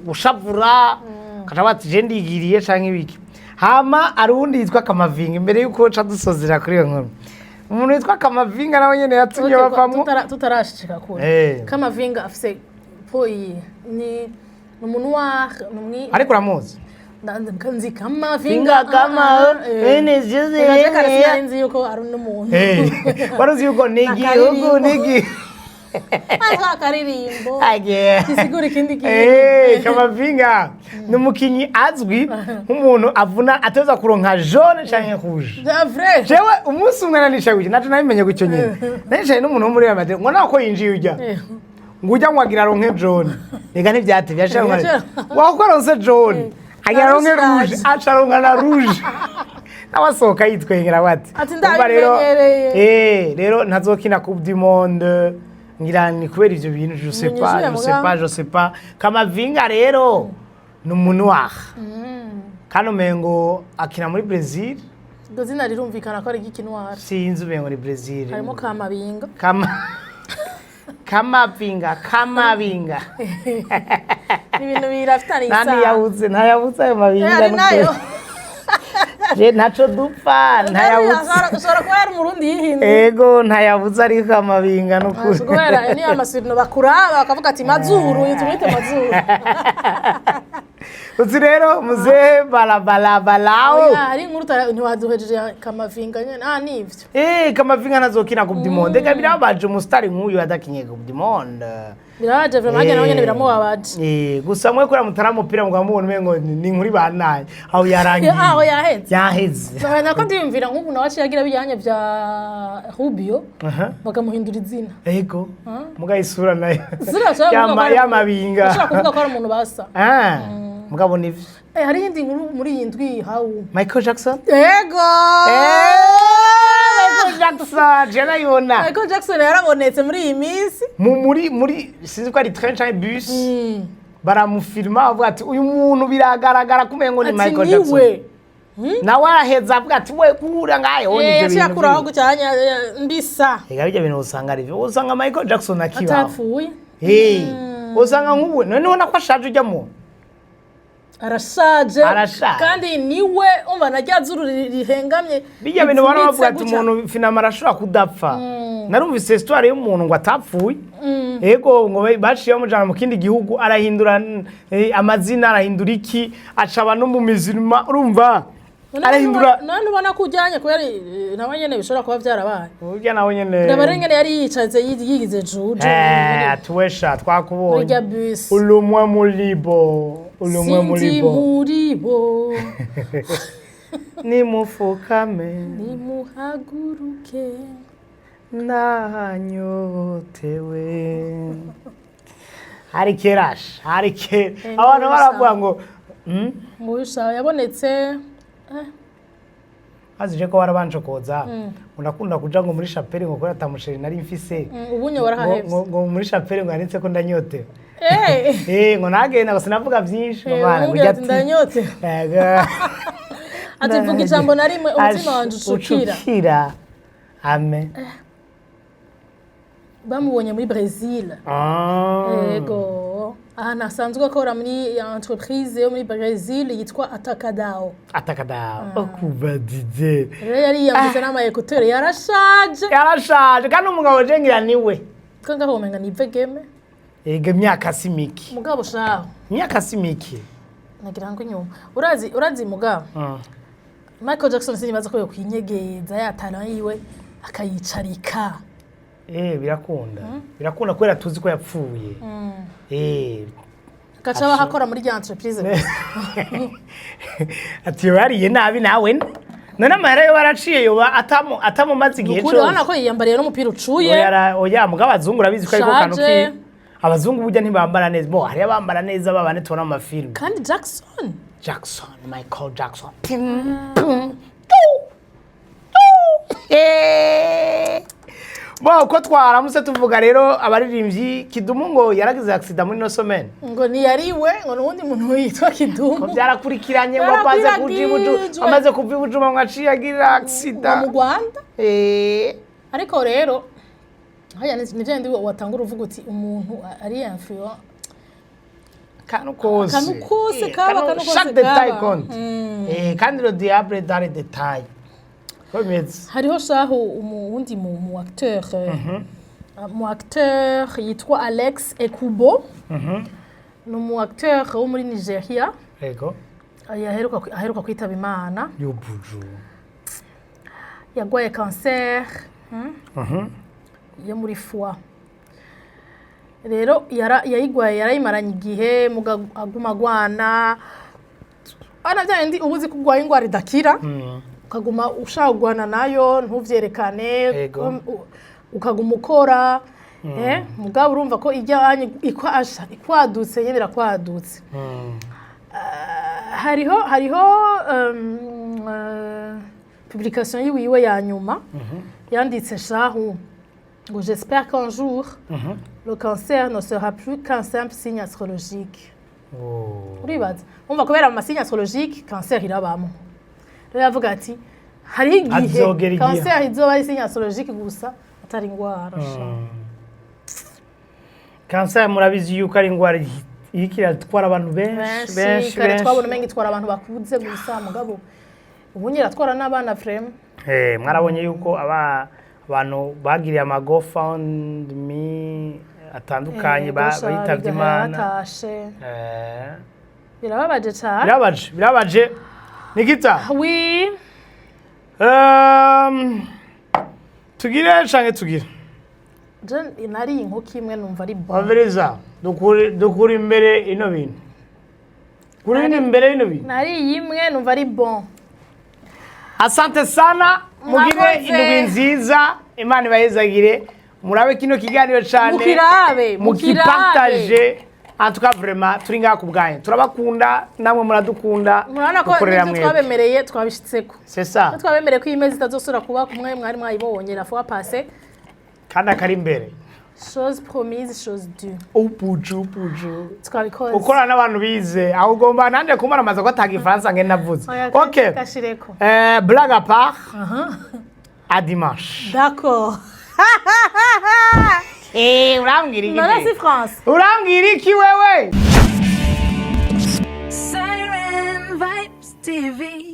gushavura kaca bati je ndigiriye canke ibiki. Hama ari uwundi yitwa Kamavinga. Imbere yuko ca dusozera kuri iyo nkuru, umuntu witwa Kamavinga nawe nyene yatumye Okay, bavamwo. Tutarashika kure. Kamavinga afise po iyi ni umuntu wa ni Ariko uramuzi? Nzi Kamavinga. Vinga kama ene zize. Reka sinari nzi yuko ari n'umuntu. Wari uzi yuko ni igihugu ni igihugu? Aka akaririmbo Agiye. gisigura ikindi kintu. Kamavinga ni umukinyi azwi nk'umuntu avuna, ateza kuronka jaune canke rouge. Vya vrai? Jewe umunsi umwe nanicaye gutya, naco nabimenye gutyo nyene, nanicaye n'umuntu wo muri Real Madrid ngo nako yinjiye ujya ngo ujya ngo agira aronke jaune. Reka ntivyatevye ashaka wako aronse jaune. Agira aronke Narushaje. rouge, aca aronka na rouge, nawe asohoka yitwengera bati Ati, "Umva rero, "Ndabimenyereye." Rero ntazokina Coupe du Monde, ngira ni kubera ivyo bintu, je sais pas. Munyishure Je sais mugabo. pas, je sais pas. Kamavinga rero ni umunoir kandi umengo akina muri Brazil. Iryo zina rirumvikana ko ari iry'ikinwari. Sinzi, umengo ni Brazil. Harimo Kamabinga. Kama Kamavinga, Kamavinga. Ni ibintu birafitanye Nandi isano. yabuze, ntayabuze ayo mabinga. Ari nayo. Je ntaco dupfa, ntayabuze. Ushobora kuba yari Umurundi yihinduye. Ego, ntayabuze, ariko amabinga nukuri. Kubera niyo amasirino bakuraba bakavuga ati mazuru, uyu tumwite mazuru. Uzi rero muzehe balabalabalao. Oya, hari inkuru ntiwaduhejeje ya Kamavinga nyene. Ah, nivyo. Kamavinga ntazokina Coupe du Monde. Ega birabaje umusitari nk'uyu adakinye Coupe du Monde. Birabaje vraiment, hajya nawe nyene biramubabaje. Gusa mwe kuriya mutari umupira mugaba mubona umengo ni inkuru ibanaye aho yarangiye. Aho yaheze. Yaheze. Nako ndiyumvira nk'ubu nawe aciye agira bijyanye bya Rubio, bakamuhindura izina. Ego, muga isura nayo Isura bashobora kuvuga ko y'amabinga. Bashobora kuvuga ko ari umuntu basa. Ah, mugabo nivyo. Hari iyindi nkuru muri iyi ndwi hawu. Michael Jackson. Ego. Michael Jackson je nayibona. Michael Jackson yarabonetse muri iyi minsi. Muri sinzi ko ari train canke bus, baramufilma bavuga ati uyu muntu biragaragara ko umengo ni Ati Michael Jackson. niwe. Nawe araheza avuga ati we kura ngayo. Yaciye akuraho gucyanya mbisa. Ega bijya bintu usanga ari byo, usanga Michael Jackson akibaho. Atapfuye. Usanga nk'ubu none ubona ko ashaje ujya mu Arashaje. Arashaje. Kandi niwe umva na rya zuru rihengamye. Bijya bintu bari ripfunitse bavuga ati gutya. umuntu finama arashobora kudapfa. Narumvise histoire y'umuntu ngo atapfuye, ego, ngo baciye bamujana mu kindi gihugu, arahindura amazina, arahindura iki, acaba no mu mizirima, urumva, arahindura. None ubona ko ujyanye kubera nawe nyene bishobora kuba byarabaye. Burya nawe nyene. Reba rero nyene yari yicaze yigize juju Atuwesha muri rya twakubonye. bisi. Ulumwe mulibo, ulumwe Sindi mulibo. muri bo. Nimufukame. Nimuhaguruke. Nanyotewe. Hari kerasha, hari kera abantu baravuga ngo Nguyu sha yabonetse. Hazije ko barabancokoza, unakunda kuja ngo muri chapelle ngo kubera atamusheri nari mfise. Ubunye ngo warahahevye. Ngo muri chapelle ngo yanditse ko ndanyotewe. Eh Ngo nagenda ngo sinavuga byinshi ngo bana ngo umubwira ujya ati ndanyote. Ego. Ati vuga ijambo na rimwe umutima wanje ucukira. Ucukira, amen. Bamubonye muri Brazil. Ah. Yego, ahantu asanzwe akora muri entreprise yo muri Brazil yitwa Atacadao. Atakada okuba DJ. Rero yari yiyambitse n'ama écouteurs, yarashaje. Yarashaje kandi umugabo je ngira niwe. Ko ngaho womenga ni vegeme. Ega imyaka si miki. Mugabo shaho. Imyaka si miki. Nagira ngo inyuma urazi mugabo, Michael Jackson sinibaza ko yokwinyegeza yatana yiwe akayicarika. Birakunda, birakunda kubera tuzi ko yapfuye. Agaca abaho akora muri rya entreprise. Ati yoba yariye nabi nawe none amahera yo baraciye yoba atamumaze igihe Ukuri urabona cose. ko yiyambariye n'umupira ucuye. Oya, mugabo abazungu urabizi ko ariko kantu Ushaje. ki abazungu burya ntibambara neza bo, hariyo abambara neza babane tubona mu mafilmu. Kandi Jackson. Jackson, Michael Jackson. Pim, pum, tu, tu. Bo uko twaramutse tuvuga rero abaririmbyi, Kidumu ngo yaragize accident muri no semaine. Ngo ntiyariwe, ngo n'uwundi muntu witwa Ko Kidumu. byarakurikiranye ngo amaze kuja Yarakwiragijwe. amaze kuva ibujuma ngo aciye agira Ngo accident. mu Rwanda. Ariko rero haya ni bya bindi watangura uvuga uti umuntu ari influent. Kanu kose. Akantu kose kaba, akantu kose Chaque détail kaba. compte. Kandi le diable est dans les détails. Ko bimeze. Hariho shaho uwundi mu acteur, mu acteur yitwa Alex Ekubo, ni umu acteur wo muri Nigeria. Ego. Aheruka kwitaba Imana. Yubuju. Yagwaye cancer yo muri foie. Rero yayigwaye yarayimaranye igihe, muga aguma agwana ana bya bindi uba uzi ko urwaye indwara idakira, ukaguma ushaka kugwana nayo ntuvyerekane. Ego. Ukaguma ukora, mugabo urumva ko ijyanye ikwadutse nyene irakwadutse. Hariho publication yiwiwe ya nyuma yanditse shahu ngo: "J'espère qu'un jour le cancer ne sera plus qu'un simple signe astrologique." Uribaza, umva, kubera mu ma signe astrologique cancer irabamo, rero yavuga ati hariho igihe Azogera igihe. cancer izoba ari signe astrologique gusa, atari ingwara sha. Kanseri murabizi yuko ari indwara iriko iratwara abantu benshi benshi. Kare benshi. Twabona umenga itwara abantu bakuze gusa, mugabo ubu iratwara n'abana vraiment. Mwarabonye yuko abantu bagiriye ama GoFundMe atandukanye bitavye Imana. Batashe. Birababaje cyane. Birabaje, birabaje, Nikita. Oui. Tugire canke tugire? Je nari inkoko imwe, numva ari bon. Waviriza, dukura imbere ino bintu, kuri ino imbere ino bintu. Nari imwe, numva ari bon. Asante sana, mugire Mwakoze. indwi nziza, Imana ibahezagire. Murabe kino kiganiro cane, Mukirabe, mukirabe. Mukipartage. En tout cas, vraiment turi ngaha ku bwanyu, turabakunda, namwe muradukunda. Murabona ko Dukorera n'ibyo mwebwe. twabemereye twabishitseko. C'est ça. Ko twabemereye ko iyi mezi itazosubira kuba kumwe mwari mwayibonye la fois passée. Kandi akari imbere. Chose promise, chose due. Upuju upuju. Twabikoze. Ukorana n'abantu bize aho, ugomba nanjye kumaramaza ko ataga ifaransa nge navuze. Oya, Ok. Gashireko. Blague à part, à dimanche. D'accord. Urambwira iki? None si France. Urambwira iki wewe? Siren Vibes TV.